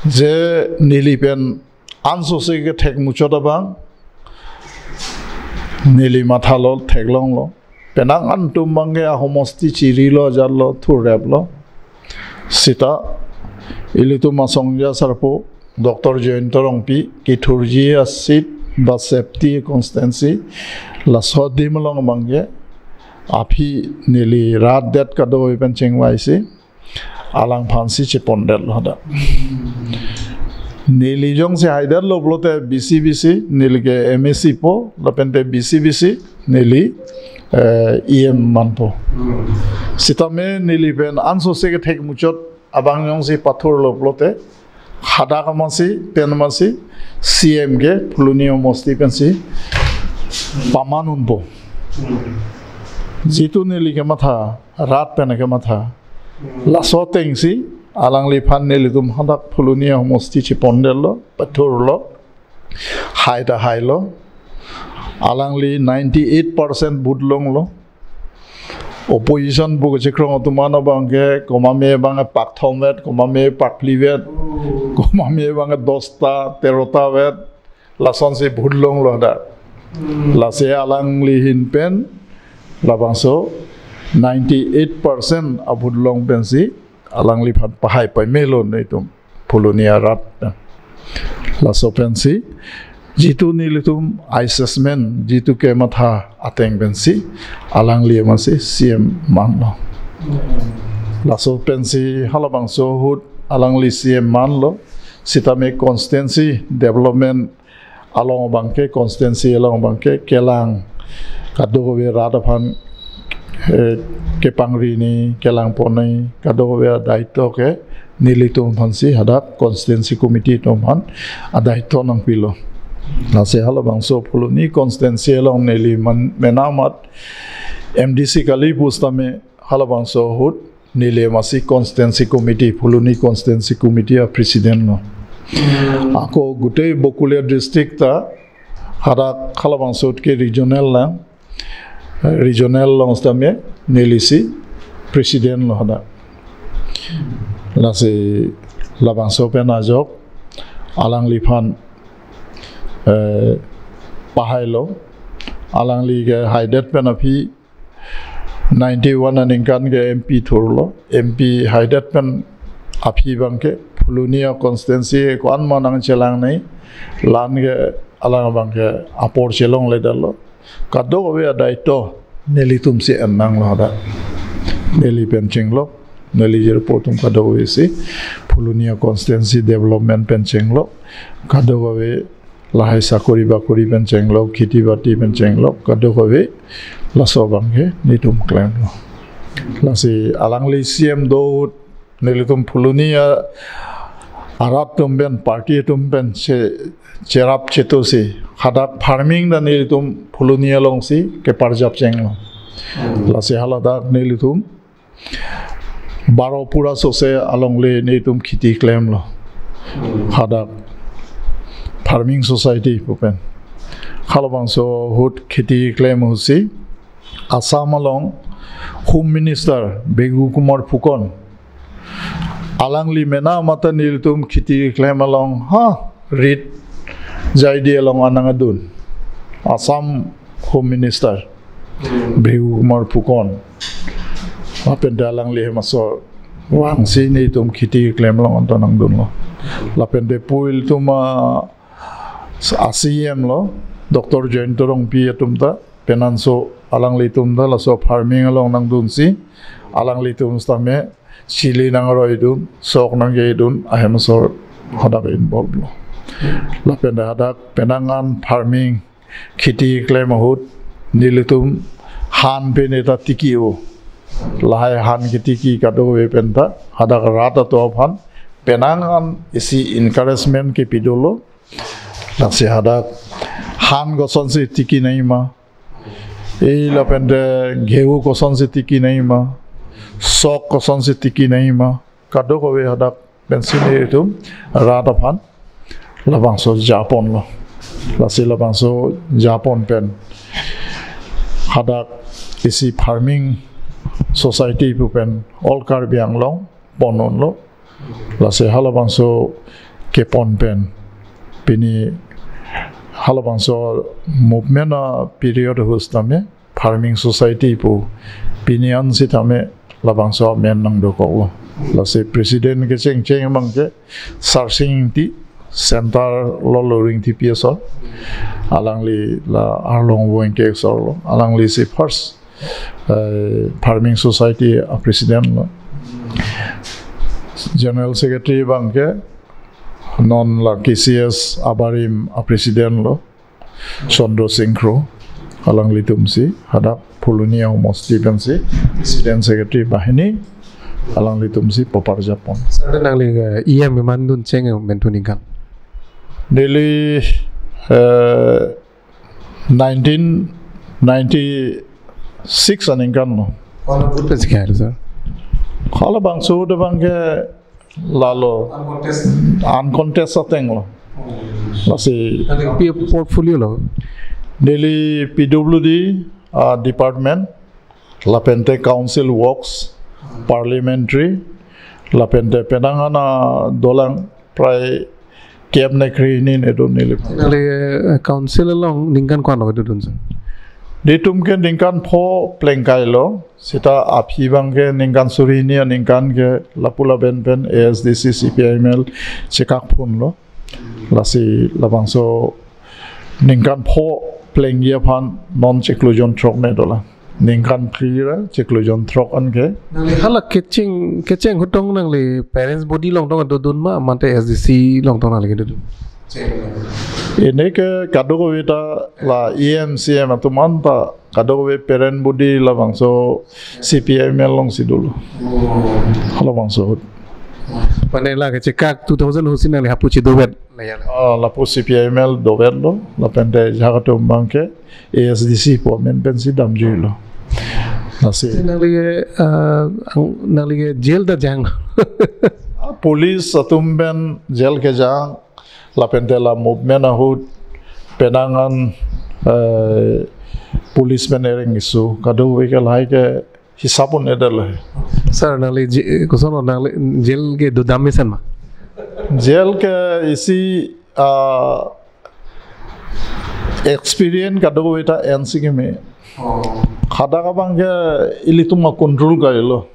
je neli pen ansose kethek muchot abang neli mathalo, theklonglo. Penang an atum bang ke ahomosti chirilo, ajarlo, thurreplo. Sita ilitum asongja sarpo Doctor Jayanta Rongpi kethurji a-seat ba Septi constituency, laso adim along bang ke aphi neli rat det kadokave pen chengvaisi alangphansi chepondetlo hadak. Neli jongsi haidetlo pulote B C B C, neli ke M A C po, lapente B C B C neli, eh, E M manpo. Sitame neli pen ansose kethek muchot abang jongsi pathurlo pulote, hadak amatsi, pen amatsi, C M ke Phuloni homosti pensi paman unpo. Jitu neli kematha, rat pen kematha, laso atengsi alangliphan nelitum hadak Phuloni homosti chepondetlo, pathurlo, hai ta hailo. Alangli ninety eight percent vote longlo. Opposition pu kechekrong atum an abang ke, komat me bang pakthom vet, komat me pakphli vet, komat me bang dosta, terota vet, lasonsi vote longlo hadak. Lasi alangli ahin pen labangso ninety eight percent a-vote long pensi alangliphan pahai paimelo netum Phuloni arat. Laso pensi jitu nelitum assessment, jitu kematha ateng pensi alangli amatsi C M manlo. Laso pensi halabangso ahut alangli C M manlo, sitame constituency development along abangke, constituency along abangke kelang, kadokave rat aphan, eh, kepangri ni, kelang pon ni, kadokave adaito ke nelitum aphansi hadak constituency committee atum aphan adaito nangpilo. Lasi halabangso Phuloni constituency along neli man, mena amat M D C kali pusitame halabangso ahut neli masi constituency committee, Phuloni constituency committee a president lo. Ako gutei Bakulia district ta hadak halabangso ahut ke regional lang, regional along sitame nelisi president lo hadak. Lasi labangso pen ajok alangliphan, eh, pahailo. Alangli ke haidet pen aphi ninety-one aningkan ke M P thurlo. M P haidet pen aphi abangke Phuloni a constituency ko-an ma nangchelang nei, la-an ke alang abangke apor chelongledetlo. Kadokave adaito nelitumsi en nanglo hadak. Neli pen chenglok, neli jirpo atum kadokavesi Phuloni a constituency development pen chenglok, kadokave lahai sakori bakori pen chenglok, kheti bati pen chenglok, kadokave laso abangke nelitum klemlo. Lasi alangli C M do ahut nelitum Phuloni a, arat atum pen, party atum pen che, cherap chetusi hadak farming ta nelitum Phuloni alongsi keparjap chenglo. Lasi haladak nelitum baro pura sose alongle nelitum kheti klemlo. Hadak farming society pu pen. Halabangso ahut kheti klem ahutsi Assam along Home Minister Biju Kumar Phukan, alangli mena amat ta nelitum kheti klem along ha rit jaidi along anang adun. Assam Home Minister Biju Kumar Phukan. Lapen ta alangli hem asor vangsi nelitum kheti klem along anta nangdunlo. Lapen ta pu ilitum a, a C M lo, Doctor Jayanta Rongpi atum ta, penanso alanglitum ta laso farming along nangdunsi, alanglitum sitame chili nangroidun, sok nangkeidun, ahem asor hadak involve lo. Lapen ta hadak penang an farming kheti klem ahut nelitum han pen ta tiki-o. Lahai han ketiki kadokave pen ta hadak rat atum aphan penang an isi encouragement kepi dolo. Lasi hadak han kosonsi tiki nangji ma, e lapen ta gehu kosonsi tiki nangji ma, sok kosonsi tiki nangji ma, kadokave hadak pensi nelitum rat aphan labangso japonlo. Lasi labangso japon pen hadak isi farming society pu pen All Karbi Anglong pon unlo. Lasi halabangso kepon pen pini halabangso movement a period ahut sitame farming society pu pini an sitame labangso amen nangdokoklo. Lasi president kechengcheng abangke Sarsing Ingti, center lo Loringthepi asor. Alangli la Arlong Voingke asor lo. Alanglisi first, eh, farming society a president lo. General secretary abangke non la K C S abarim a president lo, Chandra Sing Kro. Alanglitumsi hadak Phuloni a homosti pensi president secretary banghini alanglitumsi paparjapon. Sir, nangli, eh, E M emandun cheng, eh, mentu ningkan? Neli, eh, nineteen ninety-six aningkan lo. Kono booth pensi kehai, sir? Halabangso ahut abangke lalo uncontested, uncontested ateng lo. Lasi nangli kopi portfolio lo? Neli P W D, ah, department, lapen ta council works, parliamentary, lapen ta penang an dolang prai kep ne kre hini ne do neli. Nangli, eh, council along ningkan ko-an lo kedodun, sir? Nelitum ke ningkan pho plengkai lo, seta aphi abangke ningkan suri hini aningkan ke lapu lapen pen A S D C, C P I M L chekak phun lo. Lasi labangso ningkan pho plengji aphan non chiklo jon throk ne dolang. Ningkan phli ra chiklo jon throk anke. Nangli hala kecheng, kecheng ahut tong nangli parents body along tong dodun ma, mate S D C along tong nangli kedodun? Ini ke kadokave ta la E M, C M atum anta kadokave parent body labangso C P I M L alongsi dolo. Halabangso ahut. Mane la kechekak two thousand ahutsi nangli hapu chedovet. La ya la. Ah, lapu C P I M L dovetlo, lapente ajahak atum abangke A S D C pu amen pensi damjuilo. Lasi. Nangli, eh, ang, nangli jail ta jang. Police atum pen jail kejang, lapente la movement ahut penang an, eh, police pen ereng isu. Kadokave ke lahai ke hisap un-edetlo. Sir, nangli je-, koson nangli jail ke dodam mesen ma? Jail ke isi, ah, experience kadokave ta ensi keme. Oh. Hadak abangke ilitum a-control kalilo.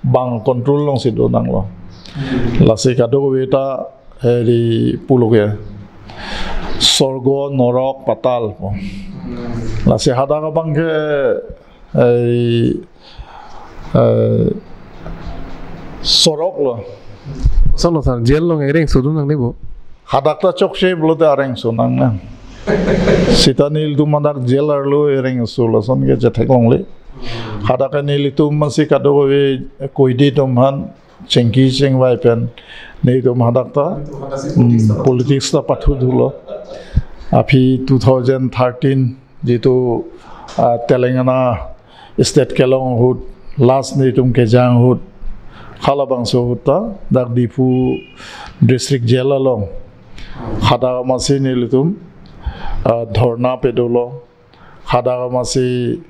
Bang control alongsi do nanglo. Hmm. Lasi kadokave ta heri pulo ke. Sorgo, norok, patal pu. Hmm. Lasi hadak abangke, eh, eh, sorok lo. Koson lo sir, jail along ereng isu dun nangne bo? Hadak ta chokche pulote areng isu nangne. Seta nelitum hadak jail arlo ereng isu lason ke chetheklongle. Hadak ke nelitum masi kadokave koidi atum aphan chingki chingvai pen nelitum hadak ta, hmm, politics ta pathu thulo. Aphi two thousand thirteen jitu, ah, Telangana state kelong ahut, last nelitum kejang ahut, halabangso ahut ta dak Diphu district jail along hadak masi nelitum, ah, dhorna pedolo. Hadak masi,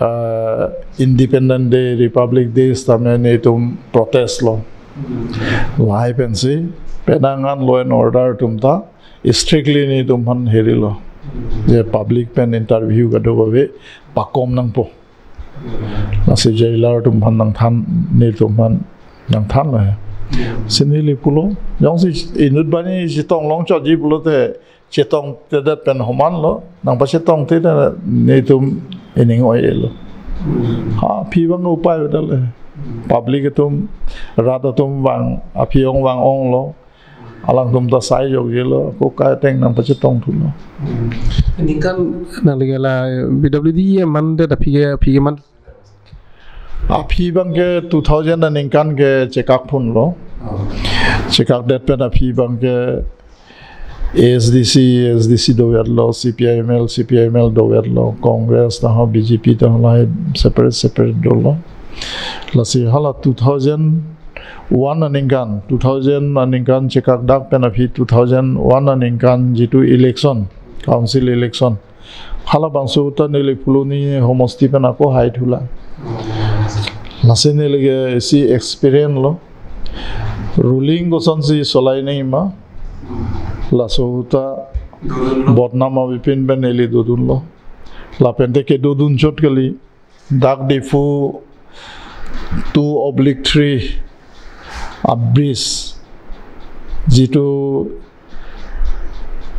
ah, Independence Day, Republic Day sitame nelitum protest lo. Lahai pensi penang an law and order atum ta strictly nelitum aphan herilo. Je public pen interview kadokave pakom nangpo. Lasi jailer atum aphan nangthan, nelitum aphan nangthan lo. Si neli pulo, jongsi inut bani chetong longchotji pulote chetongtedet pen homan lo, nangpachetongte ta nelitum ining oi-elo. Ha, aphi abang upai avedet le. Public atum, rat atum vang, aphi ong vang onglo. Alangtum ta sai jokjelo, ako kaiteng nangpachetong thulo. Ningkan nangli ke la P W D E M mandet aphi ke, aphi ke man? Aphi abangke two thousand aningkan ke chekak phunlo. Oh. Chekakdet pen aphi abangke A S D C, A S D C doverlo, C P I M L, C P I M L doverlo, Congress taho, B J P taho, lahai separate separate dolo. Lasi hala two thousand one aningkan, two thousand aningkan chekakdak pen aphi two thousand one aningkan jitu election, council election, halabangso ta neli Phuloni homosti pen ako hai thulang. Lasi neli ke isi experience lo. Ruling kosonsi solai nangji ma, laso ta dodunlo. Bodnam avepin pen neli dodunlo. Lapente kedodun chot kali. Dak Diphu two oblique three a-bridge, jitu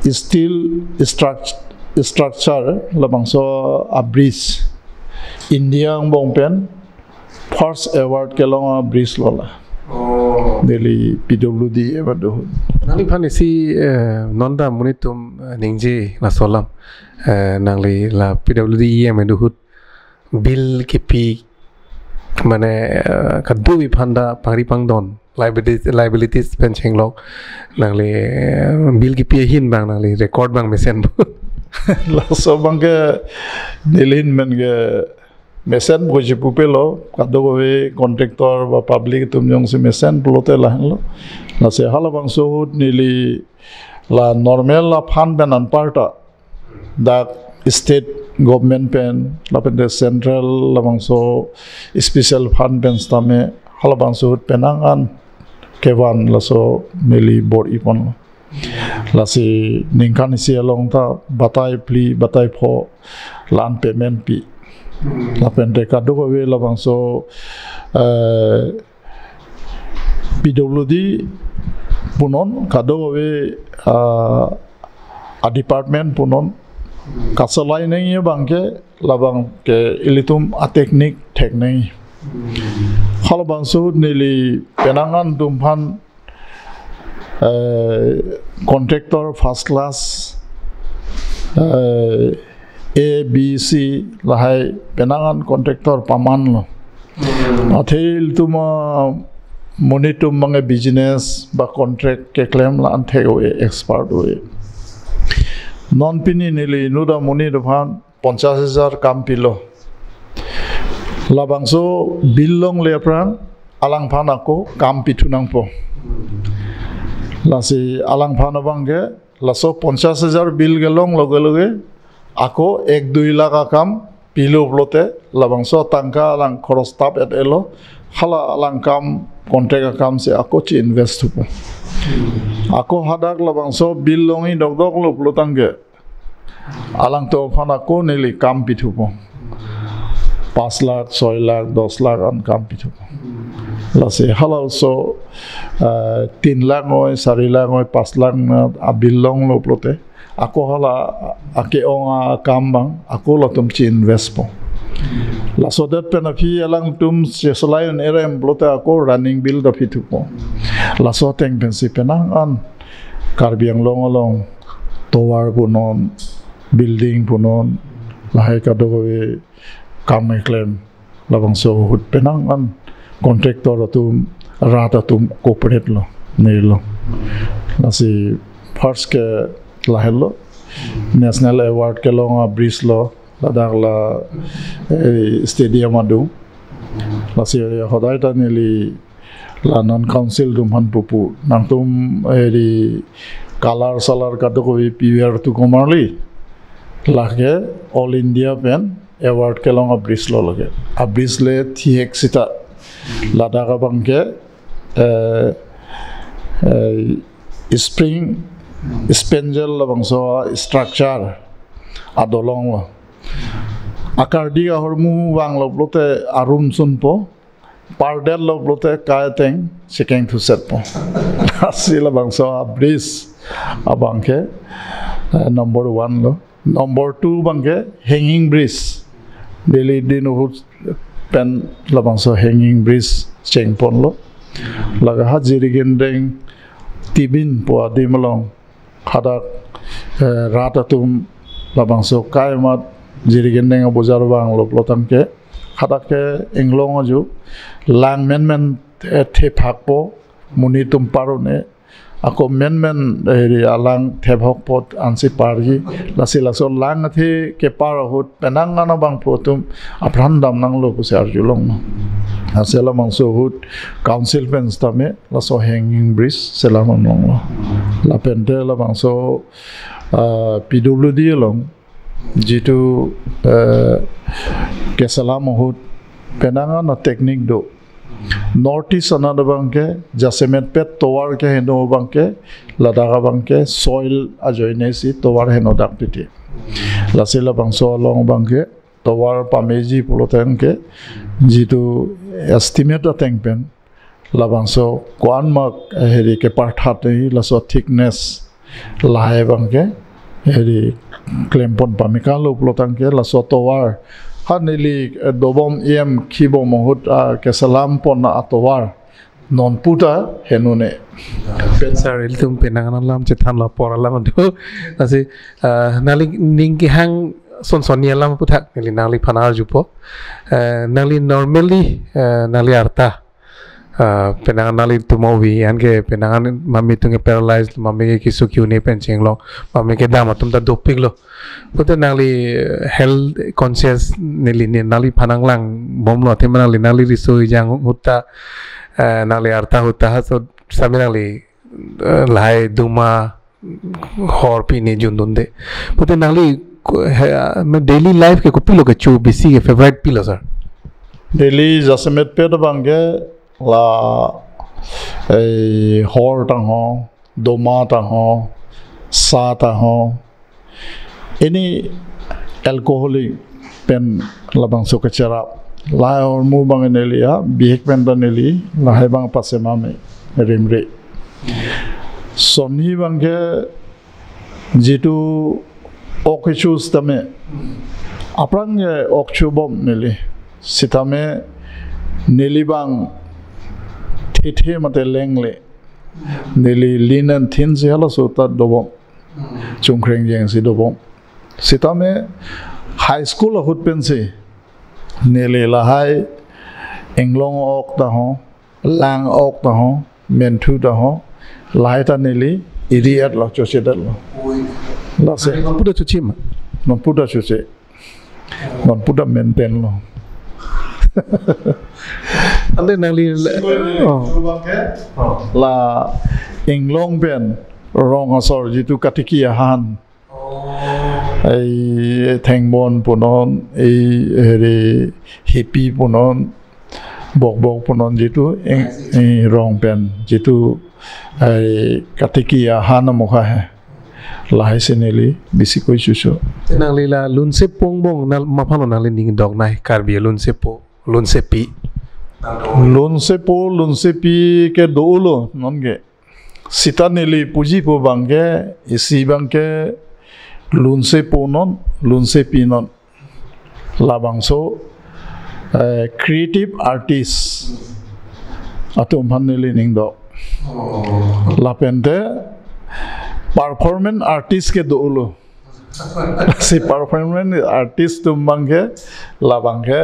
steel struct-, structure labangso a-bridge, India angbong pen first award kelong a-bridge lo la. Oh. Neli P W D E M ado ahut. Nangliphan isi, eh, non ta monit atum, eh, ningje laso alam. Eh, nangli la P W D E M ado ahut bill kipi, mane, eh, kadokave aphan ta pangri pangdon, liabilities, liabilities pen chenglok, nangli, eh, bill kipi ahin abang nangli record abang mesenpo? Laso abangke neli ahin pen ke mesenpo, chepu pelo, kadokave contractor ba public atum jongsi mesen pulote lahenlo. Lasi halabangso ahut neli la normal la fund pen anparta dak state government pen, lapente central labangso special fund pen sitame halabangso ahut penang an kevan laso neli bor-iponlo. Lasi ningkan isi along ta batai phli, batai pho la-an payment pi. Lapente kadokave labangso, eh, P W D punon, kadokave, ah, a-department punon, kasolai nangji abangke labangke ilitum a-technique thek nangji. Halabangso ahut neli penang an atum aphan eh, contractor first class, eh, A, B, C, lahai penang an contractor paman lo. Athe ilitum amonit atum abang ke business ba contract keklem la-an thek ave, expert ave. Non pini neli inut amonit aphan ponchas hajar kam pilo. Labangso bill longle aphrang alangphan ako kam pithu nangpo. Lasi alangphan abang ke laso ponchas hajar bill kelong loge loge ako ek dui lakh akam pilo pulote labangso tangka alang khoros tap et elo, hala alang kam, contract akam si ako chi-invest thupo. Ako hadak labangso bill longji dokdok lo pulotangte alangtum aphan ako neli kam pithupo. Pas lakh, soi lakh, dos lakh an kam pithupo. Lasi hala oso, eh, tin lakh oi, sari lakh oi, pas lakh na abill longlo pulote ako hala ake-ong akam abang ako latum chi-invest po. Laso det pen aphi alangtum chesolai un-e rem pulote ako running bill ta pithupo. Laso ateng pensi penang an Karbi Anglong along tovar punon, building punon, lahai kadokave kam keklem, labangso ahut penang an contractor atum, rat atum cooperate lo, neli lo. Lasi first ke lahelo, National Award kelong a-bridge lo, ladak la, eh, stadium adung. Lasi hodai ta neli la non council atum aphan pupo, nangtum, eh, di color salar kadokave piver tu komarli, lake All India pen award kelong a-bridge lo lake. A-bridge le thihek sita. Ladak abang ke, eh, eh, spring spandrel labangso structure adolong lo. Akardi ahormu vanglo pulote arum sunpo, pardetlo pulote kai ateng chekeng thusetpo. Lasi labangso a-bridge abang ke, eh, number one lo. Number two abang ke hanging bridge. Delhi din ahut pen labangso hanging bridge chengponlo. Lake ha Jirikindeng Tibin pu adim along hadak, eh, rat atum labangso kai amat Jirikindeng abojar vanglo pulotangte hadak ke inglong aju lang menmen, eh, thephakpo, monit atum par un-e, ako menmen, eh, ri alang thephokpo ansi parji. Lasi laso lang athe kepar ahut penang an abangphu atum apran dam nanglo pusi arjulong. Lasi labangso ahut council pen sitame laso hanging bridge selam longlo. Lapente labangso, ah, P W D along jitu, eh, keselam ahut penang an a-technique do. North East anat abang ke jasemet pet tovar keheno abang ke, ladak abang ke soil ajoine si tovar henodak titi. Lasi labangso along abang ke tovar pameji pulote ke jitu estimate ateng pen labangso ko-an mak, eh, heri keparthat ni laso thickness lahai abang ke heri klempon pamekanglo pulotangte laso tovar ha neli, eh, dobom em khibom ahut, ah, keselampon atovar non puta henone. Sir, ilitum penang an alam chethanlo, apor alam do. Lasi, ah, nangli ning kehang sonsonni alam aphuthak neli nangliphan arjupo. Eh, nangli normally, eh, nangli arta, ah, penang an nanglitum avi an ke penang an mami atum ke paralyzed, mami ke keso ke-un-e pen chenglong, mami kedam atum ta dopiklo. Pulote nangli, eh, health conscious neli, ne nangliphan nanglangbomlo, athema nangli, nangli riso ejang ahut ta, eh, nangli arta ahut ta, ha so sami nangli, eh, lahai duma hor pine jundunde. Pulote nangli ko-, he, ah, me daily life ke kopilo kecho besi ke favorite pilo, sir? Daily jasemet pet abang ke la, eh, hor tangho, doma tangho, sa tangho, any alcoholic pen labangso kecherap. Lahai ahormu abang neli ya, bihek pen ta neli lahai abang pasemame rimre. Sonni abang ke jitu ok kecho sitame, aphrang ke ok chobom neli. Sitame neli abang thethe mate lengle Neli lean and thin si halaso ta dobom. Chungkreng jeng si dobom. Sitame high school ahut pensi neli lahai inglong ok ta ho, lang ok ta ho, menthu ta ho, lahai ta neli iri-etlo, chosedetlo. Oi. Lasi. Nonpu ta choche ma? Nonpu ta choche. Nonpu ta maintain lo. Ante nangli, oh. La inglong pen rong asor jitu katiki ahan. Oh. Ei thengbon punon, ei heri hipi punon, bokbok punon jitu, eng, I see. Ei rong pen jitu, ei katiki ahan amokha he. Lahai si neli bisi koi chucho. Te nangli la lunsepo angbong nang maphan lo nangli ning dok nai Karbi lunsepo, lunsepi. Lunsepo, lunsepi ke dolo non ke. Sita neli puji pu abang ke, isi abang ke lunsepo non, lunsepi non. Labangso, eh, creative artist atum aphan neli ning dok. Oh. Lapen te performance artist ke dolo. Si performance artist atum abang ke, labang ke,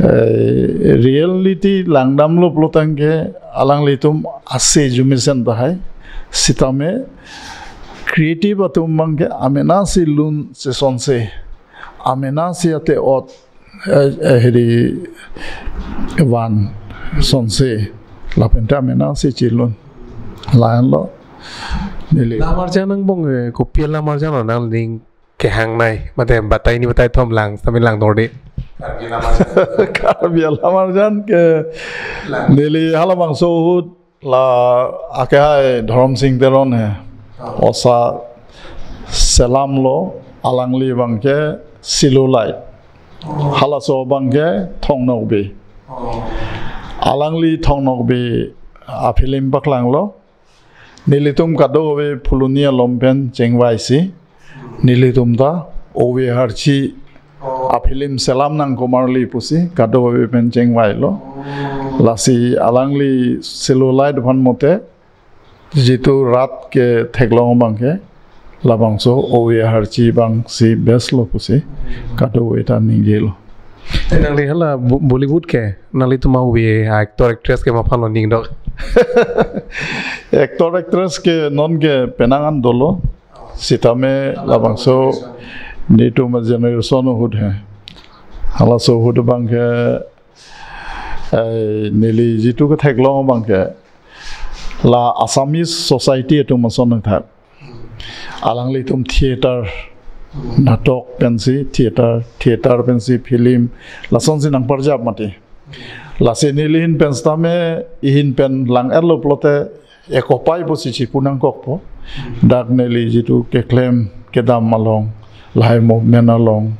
eh, reality langdamlo pulo tangte alanglitum ase jumisen tahai. Sitame creative atum abang ke amena si lun sesonse. Amena si ate-ot, eh, eh, heri van sonse. Lapen ta amena si chelun. Lahenlo. Neli. Lam arjan angbong, eh, kopi alam arjan lo nangli ning kehang nai. Mate batai ni batai thom lang, sambil lang dorde. Karbi alam arjan. Karbi alam arjan ke. Lang. Neli halabangso ahut la akehai Dhorom Sing Teron he. Oh. Osa selamlo, alangli abang ke Silolite. Oh. Halaso abang ke Thong Nokbe. Oh. Alangli Thong Nokbe a-film paklanglo. Nelitum kadokave Phuloni along pen chengvai si. Nelitum ta Ove Harchi a-film selam nang komarli pusi kadokave pen chengvailo. Lasi alangli Silolite aphan mote jitu rat ketheklong abang ke labangso Ove Harchi abang si best lo pusi kadokave ta ningjelo. Te nangli hala Bo-, Bollywood ke nanglitum ove actor actress ke maphan lo ning dok? Actor actress ke non ke penang an dolo. Sitame labangso netum a-generation ahut he. Halaso ahut abang ke, eh, neli jitu ketheklong abang ke la Assamese society atum ason nangthak. Alanglitum theater, natok pensi theater, theater pensi film, lasonsi nangparjap mati. Lasi neli ahin pen sitame, ihin pen lang-etlo pulote, ekopai pusi chipu nangkokpo. Dak neli jitu keklem kedam along, lahai movement along,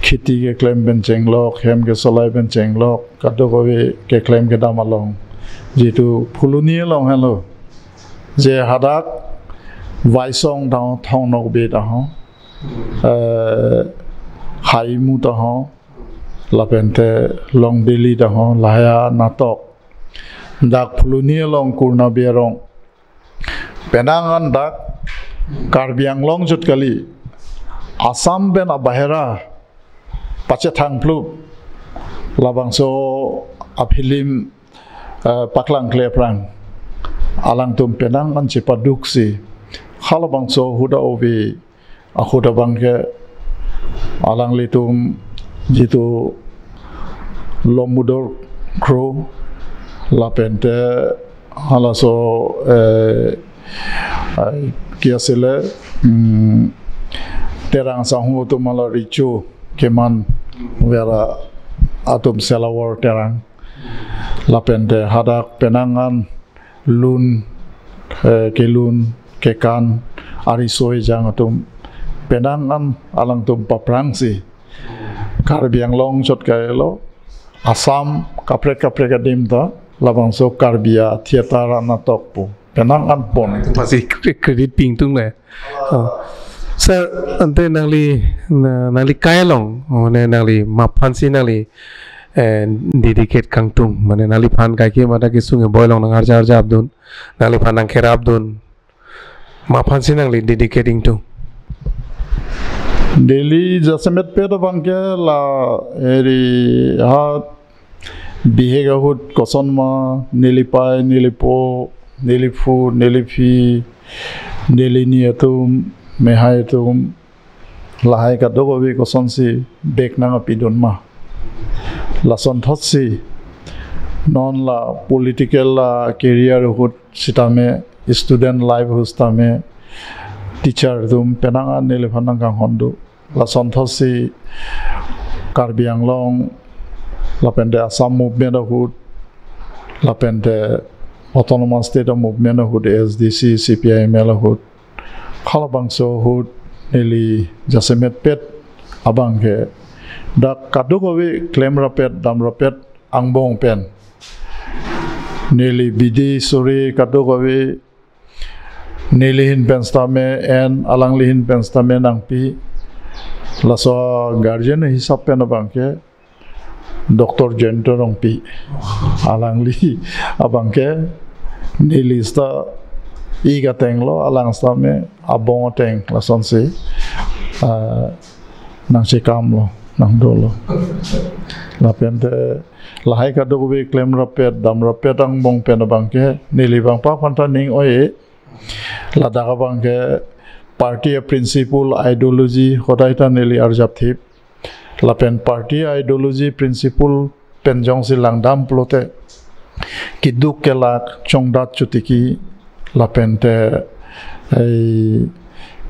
kheti keklem pen chenglok, hem kesolai pen chenglok, kadokave keklem kedam along. Jitu Phuloni along helo. Je hadak Vaisong ta ho, Thong Nokbe ta ho, eh, Haimu ta ho, lapen te Long Deli ta ho, lahai anatok. Dak Phuloni along Kurna Berong. Penang an dak Karbi Anglong chot kali. Assam pen abahera pachethang plup. Labangso a-film, eh, paklangkle aphrang. Alangtum penang an chepaduksi. Halabangso ahut ove ahut abang ke alanglitum jitu Lomudor Kro lapen te halaso, eh, ai, ke asile, hmm, Terang sangho atum hala Richo Keman Vera atum Selawor Terang. Lapen te hadak penang an lun, eh, kelun, kekan, ariso ejang atum penang an alangtum paprangsi Karbi Anglong chot kali, Assam kaprek kaprek adim ta labangso Karbi a-theater anatok pu penang an pon. Pasi cre-, credit pingtung le. Oh. Sir, ante nangli, na-, nangli kai along, oh, ne nangli maphan si nangli eh, dedicate kangtung, mane nangliphan kaike mata kesung e boilong nang arja arja apdun, nangliphan nang kerap dun, ma aphansi nangli dedicate ingtung? Neli jasemet pet abangke la eri ha bihek ahut kosonma neli pei, neli po, neli phu, neli phi, neli ni atum, mehai atum, lahai kadokave kosonsi bek nang apidun ma. Lasonthotsi non la political la career ahut sitame, student life ahut sitame, teacher atum penang an neliphan nang kanghon do. Lasonthotsi Karbi Anglong lapente Assam movement ahut, lapente Autonomous State movement ahut, A S D C, C P I M L ahut, halabangso ahut neli jasemet pet abangke dak kadokave klem rapet, dam rapet angbong pen neli bidi sore kadokave neli ahin pen sitame en, alangli ahin pen sitame nangpi. Laso guardian hisap pen abangke Doctor Jayanta Rongpi. Alangli abangke neli sita ik ateng lo, alang sitame abong ateng, lasonsi, ah, nangchekam lo, nangdolo. Lapente lahai kadokave klem rapet, dam rapet angbong pen abangke neli abang pa aphanta ning oi-e. Ladak abangke party a-principle, ideology hodai ta neli arjap thip. Lapen party ideology, principle pen jongsi langdam pulote keduk kelak, chongdat chotiki, lapente ei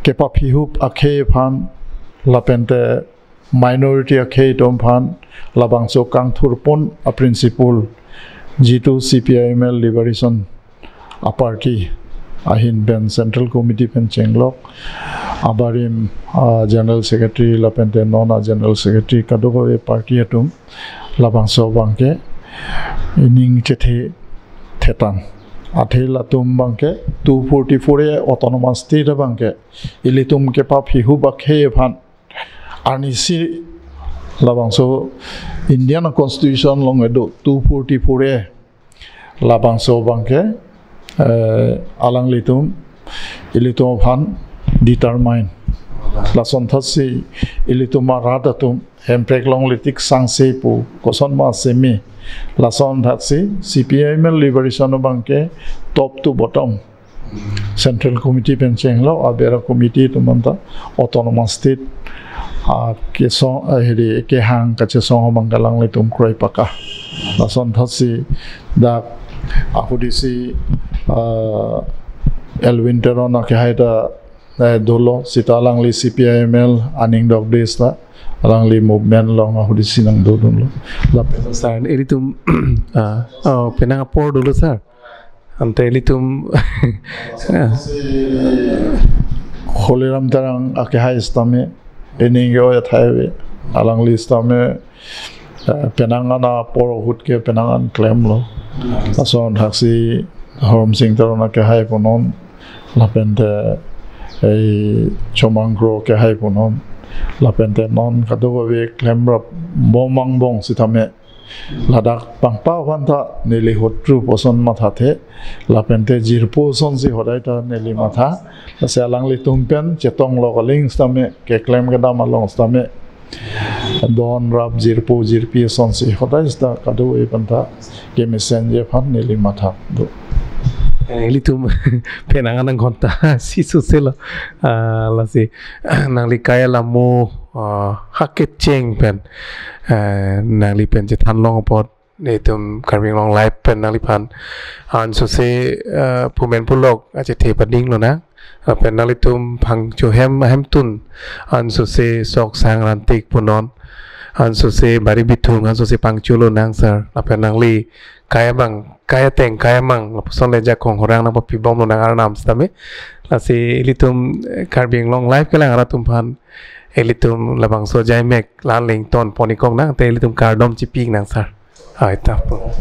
kepaphihup akhei aphan, lapente minority akhei atum aphan labangso kangthurpon a-principle, jitu C P I M L Liberation a-party ahin pen Central Committee pen chenglok, abarim a-General Secretary lapente non a-General Secretary kadokave party atum labangso abangke ining chethe thetan. Athe latum abangke two forty-four A Autonomous State abangke ilitum kepaphihup akhei aphan arnisi labangso Indian Constitution along kedo two forty-four A, labangso abangke, eh, alanglitum ilitum aphan determine. Lasonthotsi ilitum arat atum Hemprek longle tik sangse pu kosonma seme. Lasonthaksi C P I M L Liberation abangke top to bottom, Central Committee pen chenglok, aber a-committee atum anta Autonomous State, ah, kesong, ah, hedi, kehang kachesong abang alanglitum kroipaka. Lasonthotsi dak ahut isi, ah, Elwin Teron akehai ta, eh, dolo, sita alangli C P I M L aning dokde sita alangli movement along ahut isi nangdodunlo. Lapen sir, ilitum, ah, oh, penang apor dolo sir. Ante ilitum Holiram Terang akehai sitame, ining yo ya thai ave, alangli sitame, eh, penang an apor ahut ke penang an klemlo. Lasonthaksi Horom Sing Teron akehai punon, lapente ei Chomang Kro akehai punon, lapente non kadokave klemrap bom angbong sitame, ladak pangpa aphanta neli hotru puson mathathe, lapente jirpo asonsi hodai ta neli matha. Lasi alanglitum pen chetonglok aling sitame, keklem kedam along sitame, donrap jirpo jirpi asonsi hodai sita kadokave aphanta kemesenji aphan neli matha do. Eh, ilitum penang an angkon ta si suselo. Ah, lasi nangli kai alamo, ah, hakecheng pen, eh, nangli pen chethan long apot, netum Karbi Anglong Live pen nangliphan ansose, eh, pumen pulok achethe pading lonang. Lapen nanglitum phangcho hem ahemtun ansose sok sang rantik punon, ansose bari bithung ansose pangcho lonang sir. Lapen nangli kai abang, kai ateng, kai amang, lapuson le jakong horang nangpapibom lonang arnam sitame. Lasi ilitum, eh, Karbi Anglong Live kelang arat atum aphan ilitum labangso ajaimek la-an le ingtonpon-ik kok nang, te ilitum kardom chipi-ik nang sir. Ai ta po.